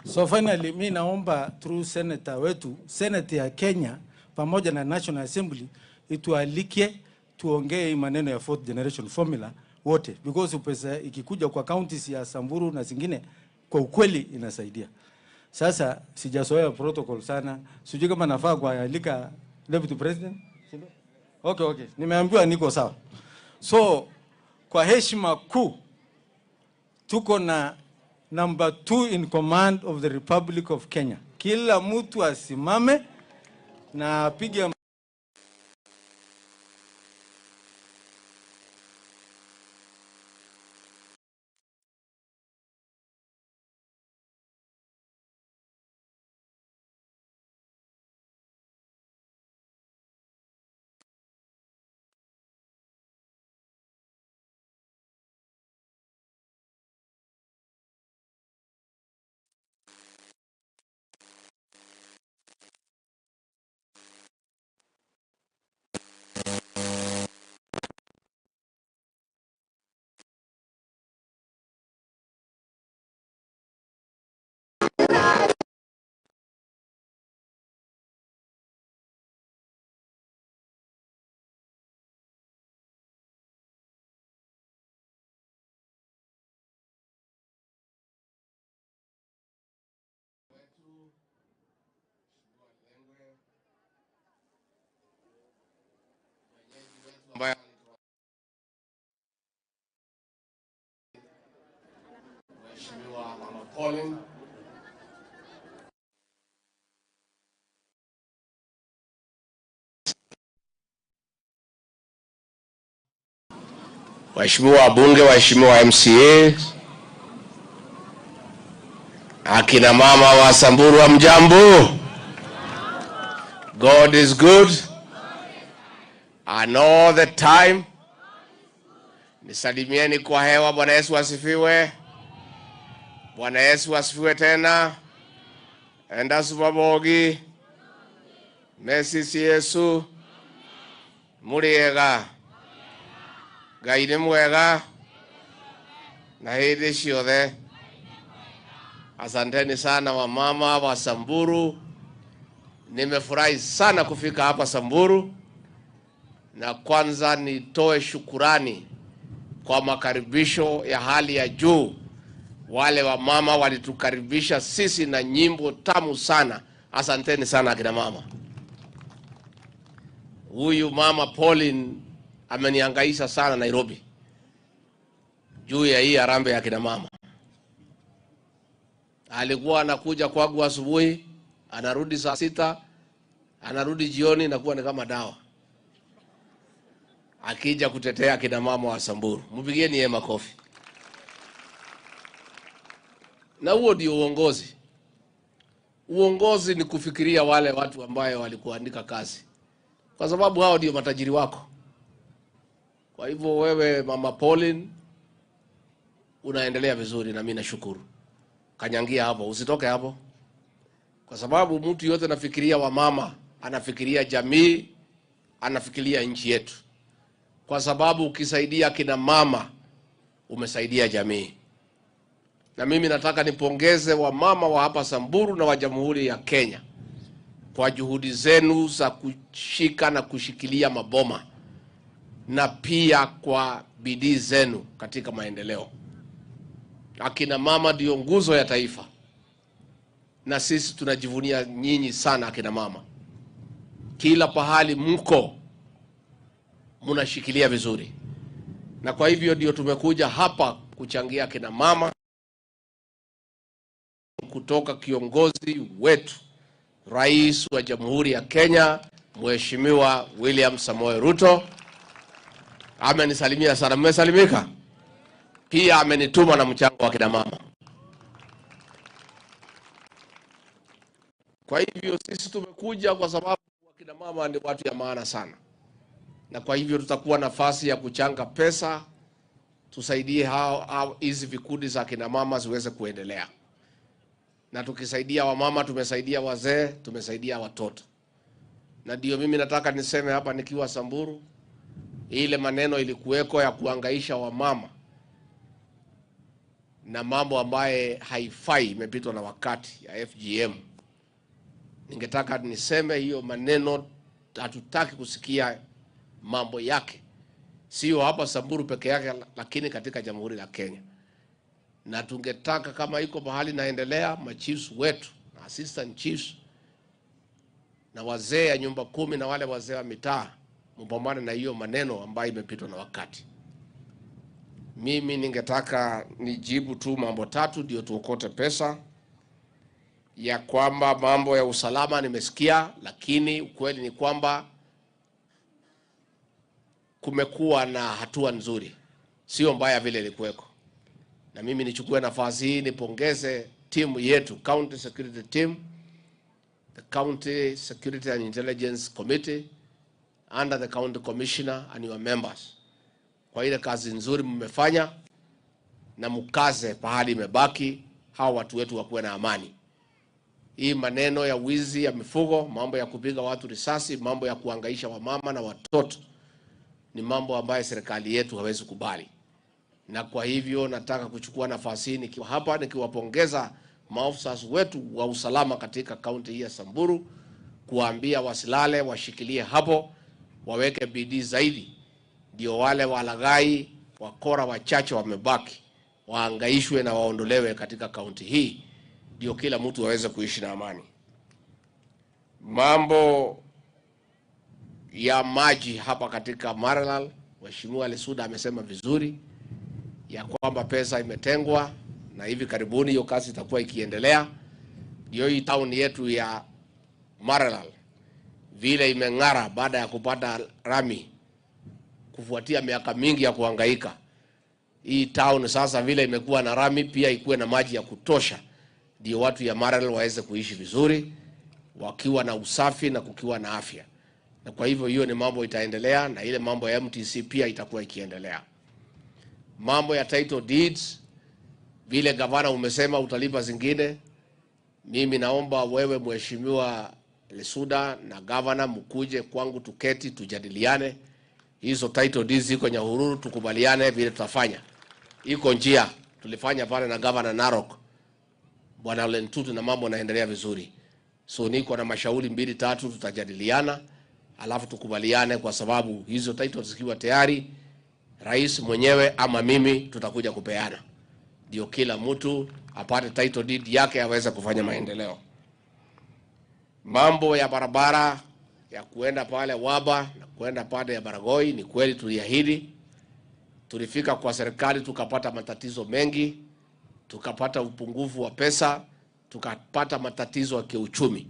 So finally, mi naomba through senator wetu, Senate ya Kenya pamoja na National Assembly itualike tuongee maneno ya fourth generation formula wote, because pesa ikikuja kwa counties ya Samburu na zingine kwa ukweli inasaidia. Sasa sijazoea protocol sana, sijui kama nafaa kualika Deputy President. Okay, nimeambiwa niko sawa. So kwa heshima kuu tuko na number 2 in command of the Republic of Kenya. Kila mtu asimame na apige Mheshimiwa Mama Pauline, waheshimiwa wabunge, waheshimiwa MCA, akina mama wa Samburu, hamjambo? God is good and all the time. Nisalimieni kwa hewa. Bwana Yesu asifiwe. Bwana Yesu asifiwe tena. Enda subabogi. Mesisi Yesu muriega Ngai nĩ mwega na hĩndĩ ciothe. Asanteni sana wamama wa Samburu. Nimefurahi sana kufika hapa Samburu, na kwanza nitoe shukurani kwa makaribisho ya hali ya juu. Wale wamama walitukaribisha sisi na nyimbo tamu sana. Asanteni sana akina mama. Huyu mama Pauline amenihangaisha sana Nairobi juu ya hii harambee ya kina mama. Alikuwa anakuja kwangu asubuhi, anarudi saa 6, anarudi jioni, nakuwa ni kama dawa. Akija kutetea kina mama wa Samburu. Mpigieni yeye makofi. Na huo ndio uongozi. Uongozi ni kufikiria wale watu ambayo walikuandika kazi, kwa sababu hao ndio matajiri wako. Kwa hivyo wewe mama Pauline unaendelea vizuri na mimi nashukuru. Kanyangia hapo, usitoke hapo. Kwa sababu mtu yote anafikiria wamama, anafikiria jamii, anafikiria nchi yetu. Kwa sababu ukisaidia kina mama umesaidia jamii. Na mimi nataka nipongeze wamama wa hapa Samburu na wa Jamhuri ya Kenya kwa juhudi zenu za kushika na kushikilia maboma, na pia kwa bidii zenu katika maendeleo. Akina mama ndio nguzo ya taifa, na sisi tunajivunia nyinyi sana akina mama. Kila pahali mko mnashikilia vizuri, na kwa hivyo ndio tumekuja hapa kuchangia akina mama kutoka kiongozi wetu Rais wa Jamhuri ya Kenya Mheshimiwa William Samoei Ruto. Amenisalimia sana, mmesalimika. Pia amenituma na mchango wa kina mama. Kwa hivyo sisi tumekuja kwa sababu kina mama ni watu ya maana sana. Na kwa hivyo tutakuwa nafasi ya kuchanga pesa tusaidie hao hizi vikundi za kina mama ziweze kuendelea. Na tukisaidia wamama tumesaidia wazee, tumesaidia watoto. Na ndio mimi nataka niseme hapa nikiwa Samburu, ile maneno ilikuweko ya kuhangaisha wamama na mambo ambaye haifai, imepitwa na wakati ya FGM. Ningetaka niseme hiyo maneno hatutaki kusikia mambo yake. Sio hapa Samburu peke yake, lakini katika Jamhuri la Kenya. Na tungetaka kama iko mahali naendelea, machiefs wetu, assistant chiefs, na wazee ya nyumba 10 na wale wazee wa mitaa, mpambane na hiyo maneno ambayo imepitwa na wakati. Mimi ningetaka nijibu tu mambo tatu ndio tuokote pesa. Ya kwamba mambo ya usalama nimesikia, lakini ukweli ni kwamba kumekuwa na hatua nzuri, sio mbaya vile ilikuweko. Na mimi nichukue nafasi hii nipongeze timu yetu, County Security Team, the County Security and Intelligence Committee under the County Commissioner and your members, kwa ile kazi nzuri mmefanya, na mkaze pahali imebaki, hawa watu wetu wakuwe na amani. Hii maneno ya wizi ya mifugo, mambo ya kupiga watu risasi, mambo ya kuhangaisha wamama na watoto ni mambo ambayo serikali yetu hawezi kubali. Na kwa hivyo nataka kuchukua nafasi hii nikiwa hapa nikiwapongeza maafisa wetu wa usalama katika kaunti hii ya Samburu, kuambia wasilale, washikilie hapo, waweke bidii zaidi, ndio wale walaghai wakora wachache wamebaki waangaishwe na waondolewe katika kaunti hii, ndio kila mtu aweze kuishi na amani. Mambo ya maji hapa katika Maralal, Mheshimiwa Lesuda amesema vizuri ya kwamba pesa imetengwa na hivi karibuni hiyo kazi itakuwa ikiendelea. Ndio hii town yetu ya Maralal vile imeng'ara baada ya kupata rami kufuatia miaka mingi ya kuhangaika. Hii town sasa vile imekuwa na rami, pia ikuwe na maji ya kutosha, ndio watu ya Maralal waweze kuishi vizuri wakiwa na usafi na kukiwa na afya. Na kwa hivyo hiyo ni mambo itaendelea, na ile mambo ya MTC pia itakuwa ikiendelea. Mambo ya title deeds, vile gavana umesema utalipa zingine, mimi naomba wewe Mheshimiwa Lesuda na governor mkuje kwangu tuketi tujadiliane. Hizo title deeds ziko Nyahururu, tukubaliane vile tutafanya. Iko njia tulifanya pale na governor Narok, Bwana Lentutu, na mambo yanaendelea vizuri. So niko na mashauri 2 3 tutajadiliana, alafu tukubaliane, kwa sababu hizo titles zikiwa tayari rais mwenyewe ama mimi tutakuja kupeana, ndio kila mtu apate title deed yake aweze kufanya maendeleo. Mambo ya barabara ya kuenda pale Waba na kuenda pale ya Baragoi, ni kweli tuliahidi. Tulifika kwa serikali tukapata matatizo mengi, tukapata upungufu wa pesa, tukapata matatizo ya kiuchumi.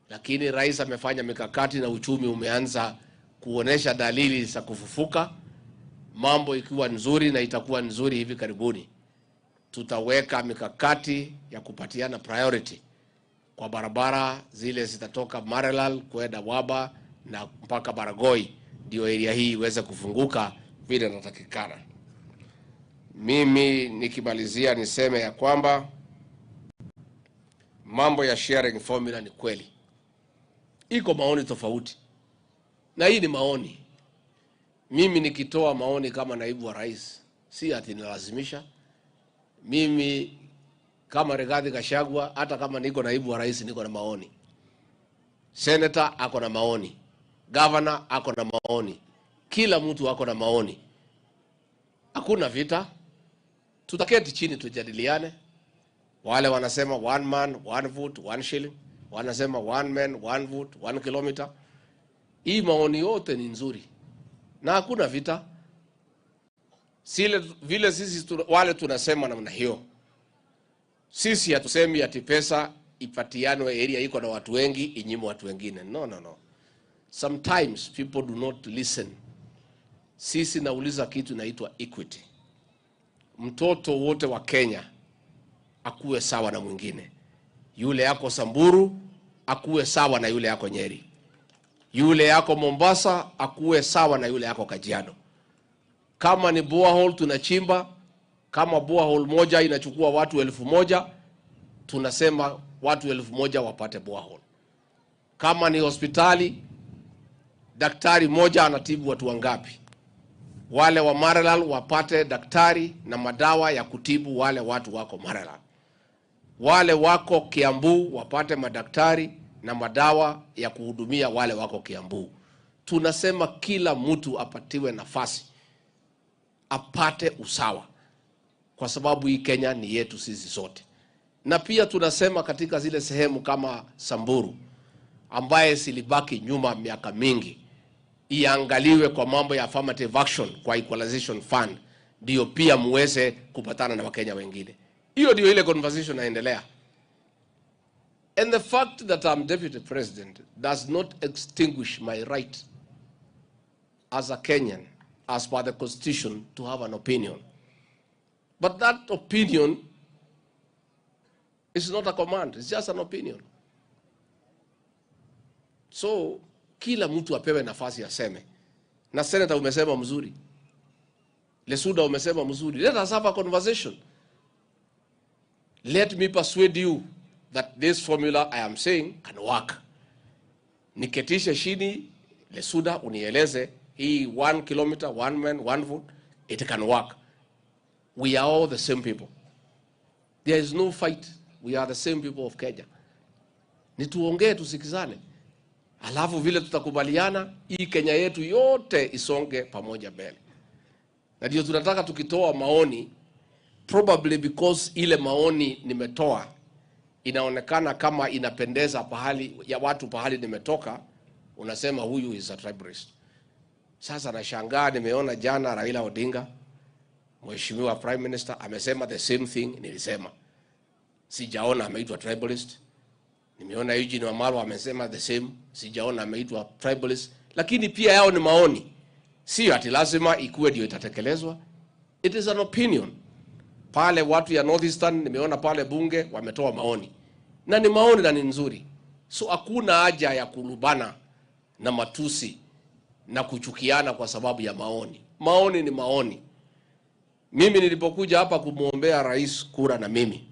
Lakini rais amefanya mikakati na uchumi umeanza kuonesha dalili za kufufuka. Mambo ikiwa nzuri na itakuwa nzuri hivi karibuni, tutaweka mikakati ya kupatiana priority kwa barabara zile zitatoka Maralal kwenda Waba na mpaka Baragoi, ndio area hii iweze kufunguka vile inatakikana. Mimi nikimalizia niseme ya kwamba mambo ya sharing formula ni kweli iko maoni tofauti, na hii ni maoni. Mimi nikitoa maoni kama naibu wa rais, si ati nilazimisha. Mimi kama Rigathi Gachagua, hata kama niko naibu wa rais, niko na maoni. Senator ako na maoni, governor ako na maoni, kila mtu ako na maoni. Hakuna vita, tutaketi chini tujadiliane. Wale wanasema one man, one vote, one shilling, wanasema one man, one vote, 1 kilometer. Hii maoni yote ni nzuri na hakuna vita. Sile vile sisi wale tunasema namna hiyo. Sisi hatusemi ati pesa ipatianwe area iko na watu wengi inyimwe watu wengine. No, no, no. Sometimes people do not listen. Sisi nauliza kitu inaitwa equity. Mtoto wote wa Kenya akuwe sawa na mwingine. Yule yako Samburu akuwe sawa na yule yako Nyeri. Yule yako Mombasa akuwe sawa na yule yako Kajiado. Kama ni borehole tunachimba, kama borehole moja inachukua watu 1000, tunasema watu 1000 wapate borehole. Kama ni hospitali, daktari moja anatibu watu wangapi? Wale wa Maralal wapate daktari na madawa ya kutibu wale watu wako Maralal. Wale wako Kiambu wapate madaktari na madawa ya kuhudumia wale wako Kiambu. Tunasema kila mtu apatiwe nafasi, apate usawa, kwa sababu hii Kenya ni yetu sisi sote. Na pia tunasema katika zile sehemu kama Samburu ambaye silibaki nyuma miaka mingi, iangaliwe kwa mambo ya affirmative action kwa equalization fund, ndio pia muweze kupatana na Wakenya wengine. Hiyo ndio ile conversation inaendelea. And the fact that I'm deputy president does not extinguish my right as a Kenyan, as per the constitution, to have an opinion. But that opinion is not a command, it's just an opinion. So, kila mtu apewe nafasi aseme. Na senator umesema mzuri, Lesuda umesema mzuri. Let us have a conversation. Let me persuade you that this formula I am saying can work. Niketishe chini, Lesuda unieleze hii 1 kilometer, 1 man, 1 vote, it can work. We are all the same people. There is no fight. We are the same people of Kenya. Ni tuongee, tusikizane. Alafu vile tutakubaliana, hii Kenya yetu yote isonge pamoja mbele. Na ndio tunataka tukitoa maoni, probably because ile maoni nimetoa inaonekana kama inapendeza pahali ya watu pahali nimetoka, unasema huyu is a tribalist. Sasa nashangaa, nimeona jana Raila Odinga, Mheshimiwa Prime Minister, amesema the same thing nilisema. Sijaona ameitwa tribalist. Nimeona Eugene Wamalwa amesema the same, sijaona ameitwa tribalist. Lakini pia yao ni maoni. Sio ati lazima ikuwe ndio itatekelezwa. It is an opinion. Pale watu ya Northeastern nimeona pale bunge wametoa maoni. Na ni maoni na ni nzuri. So hakuna haja ya kulubana na matusi na kuchukiana kwa sababu ya maoni. Maoni ni maoni. Mimi nilipokuja hapa kumuombea rais kura na mimi,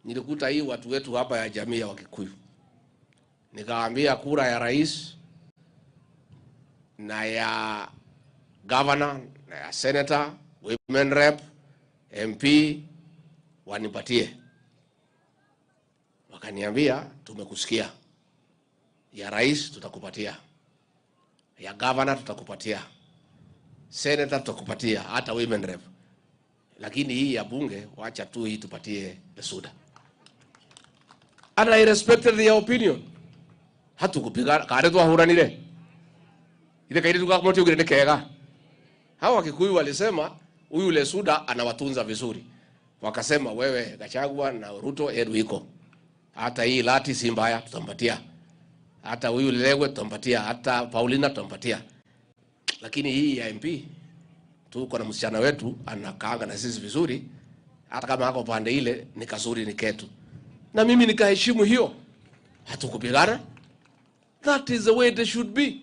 nilikuta hii watu wetu hapa ya jamii ya Wakikuyu. Nikaambia kura ya rais na ya governor na ya senator, women rep, MP wanipatie. Wakaniambia tumekusikia. Ya rais tutakupatia, ya governor tutakupatia, senator tutakupatia, hata women rep. Lakini hii ya bunge wacha tu hii tupatie Lesuuda. And I respected their opinion. Hatukupiga kare twahuranire. Ile kairi tukamoti ugire kega. Hawa Wakikuyu walisema huyu Lesuuda anawatunza vizuri. Wakasema wewe Gachagua na Ruto yetu iko. Hata hii Lati si mbaya tutampatia. Hata huyu Lelegwe tutampatia, hata Paulina tutampatia. Lakini hii ya MP tuko na msichana wetu anakaanga na sisi vizuri, hata kama hako pande ile ni kazuri ni ketu. Na mimi nikaheshimu hiyo. Hatukupigana. That is the way it should be.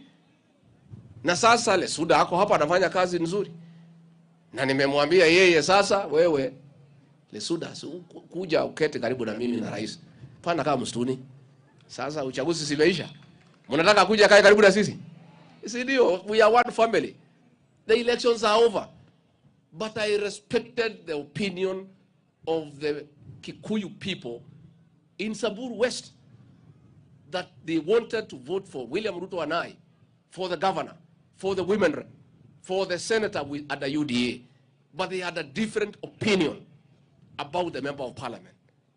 Na sasa Lesuuda ako hapa anafanya kazi nzuri. Na nimemwambia yeye sasa, wewe Lesuuda kuja ukete karibu na mimi na rais. Pana kama msituni. Sasa uchaguzi simeisha. Mnataka kuja kae karibu na sisi? Si ndio? We are one family. The elections are over. But I respected the opinion of the Kikuyu people in Samburu West that they wanted to vote for William Ruto and I, for the governor, for the women rep, for the senator at the UDA. But they had a different opinion about the member of parliament.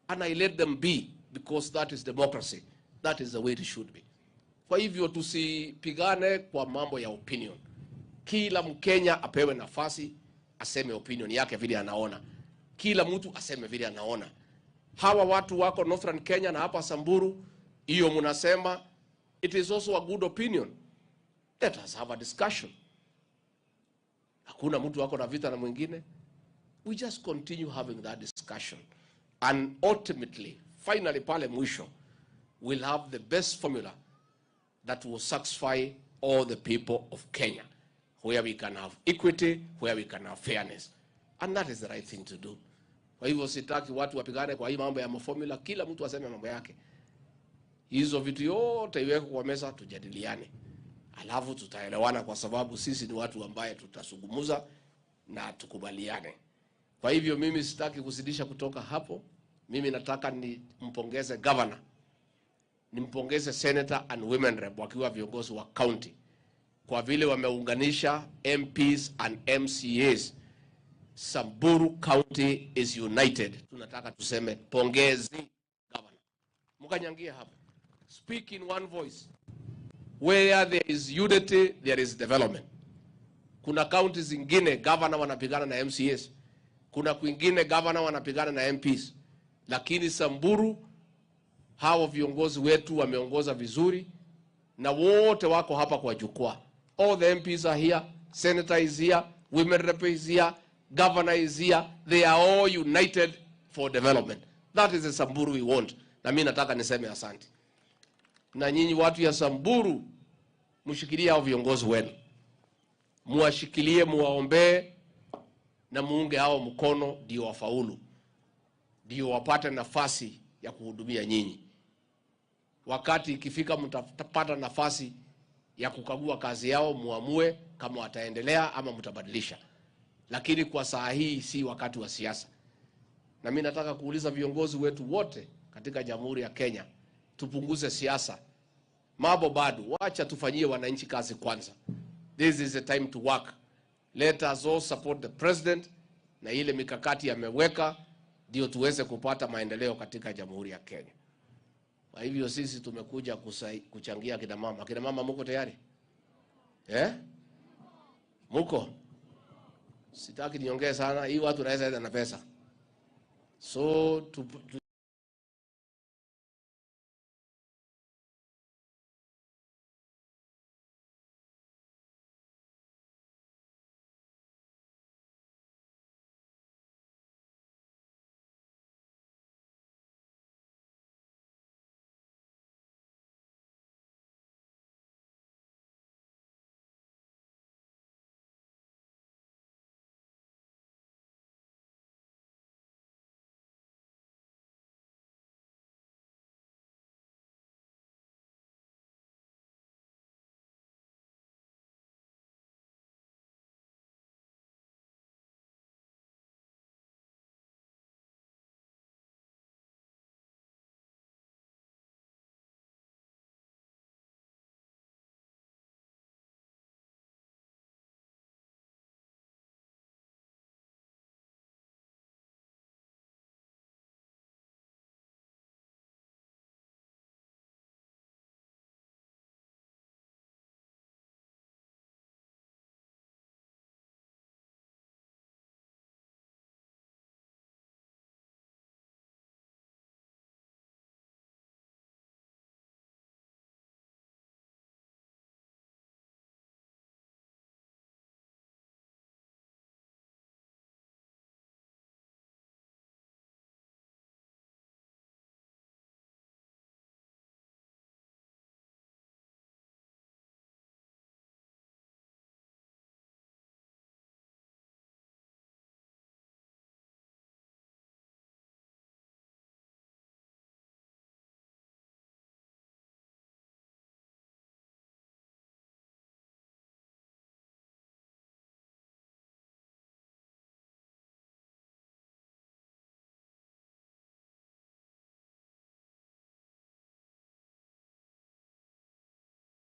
And I let them be, because that is democracy. That is the way it should be. Kwa hivyo tusipigane kwa mambo ya opinion. Kila Mkenya apewe nafasi aseme opinion yake vile anaona. Kila mtu aseme vile anaona. Hawa watu wako Northern Kenya na hapa Samburu, hiyo mnasema it is also a good opinion. Let us have a discussion. Hakuna mtu wako na vita na mwingine. We just continue having that discussion. And ultimately, finally pale mwisho, we'll have the best formula that will satisfy all the people of Kenya, where we can have equity, where we can have fairness. And that is the right thing to do. Kwa hivyo sitaki watu wapigane kwa hii mambo ya formula, kila mtu aseme mambo yake. Hizo vitu yote iwekwe kwa meza tujadiliane. Alafu tutaelewana, kwa sababu sisi ni watu ambaye tutazungumza na tukubaliane. Kwa hivyo mimi sitaki kuzidisha kutoka hapo. Mimi nataka nimpongeze governor, nimpongeze senator and women rep wakiwa viongozi wa county, kwa vile wameunganisha MPs and MCAs. Samburu County is united. Tunataka tuseme pongezi governor. Mkanyangie hapo. Speak in one voice. Where there is unity, there is development. Kuna county zingine governor wanapigana na MCAs. Kuna kwingine governor wanapigana na MPs. Lakini Samburu hao viongozi wetu wameongoza vizuri na wote wako hapa kwa jukwaa. All the MPs are here, senator is here, women rep is here, governor is here. They are all united for development. That is the Samburu we want. Na mimi nataka niseme asante. Na nyinyi watu ya Samburu, mshikilie hao viongozi wenu. Muwashikilie, muwaombee na muunge hao mkono ndio wafaulu. Ndio wapate nafasi ya kuhudumia nyinyi. Wakati ikifika mtapata nafasi ya kukagua kazi yao, muamue kama wataendelea ama mtabadilisha. Lakini kwa saa hii si wakati wa siasa. Na mimi nataka kuuliza viongozi wetu wote katika Jamhuri ya Kenya, tupunguze siasa. Mambo bado, wacha tufanyie wananchi kazi kwanza. This is the time to work. Let us all support the president na ile mikakati ameweka ndio tuweze kupata maendeleo katika Jamhuri ya Kenya. Kwa hivyo sisi tumekuja kuchangia kina mama. Kina mama muko tayari? Muko? Sitaki niongee sana, hii watu naweza enda na pesa. So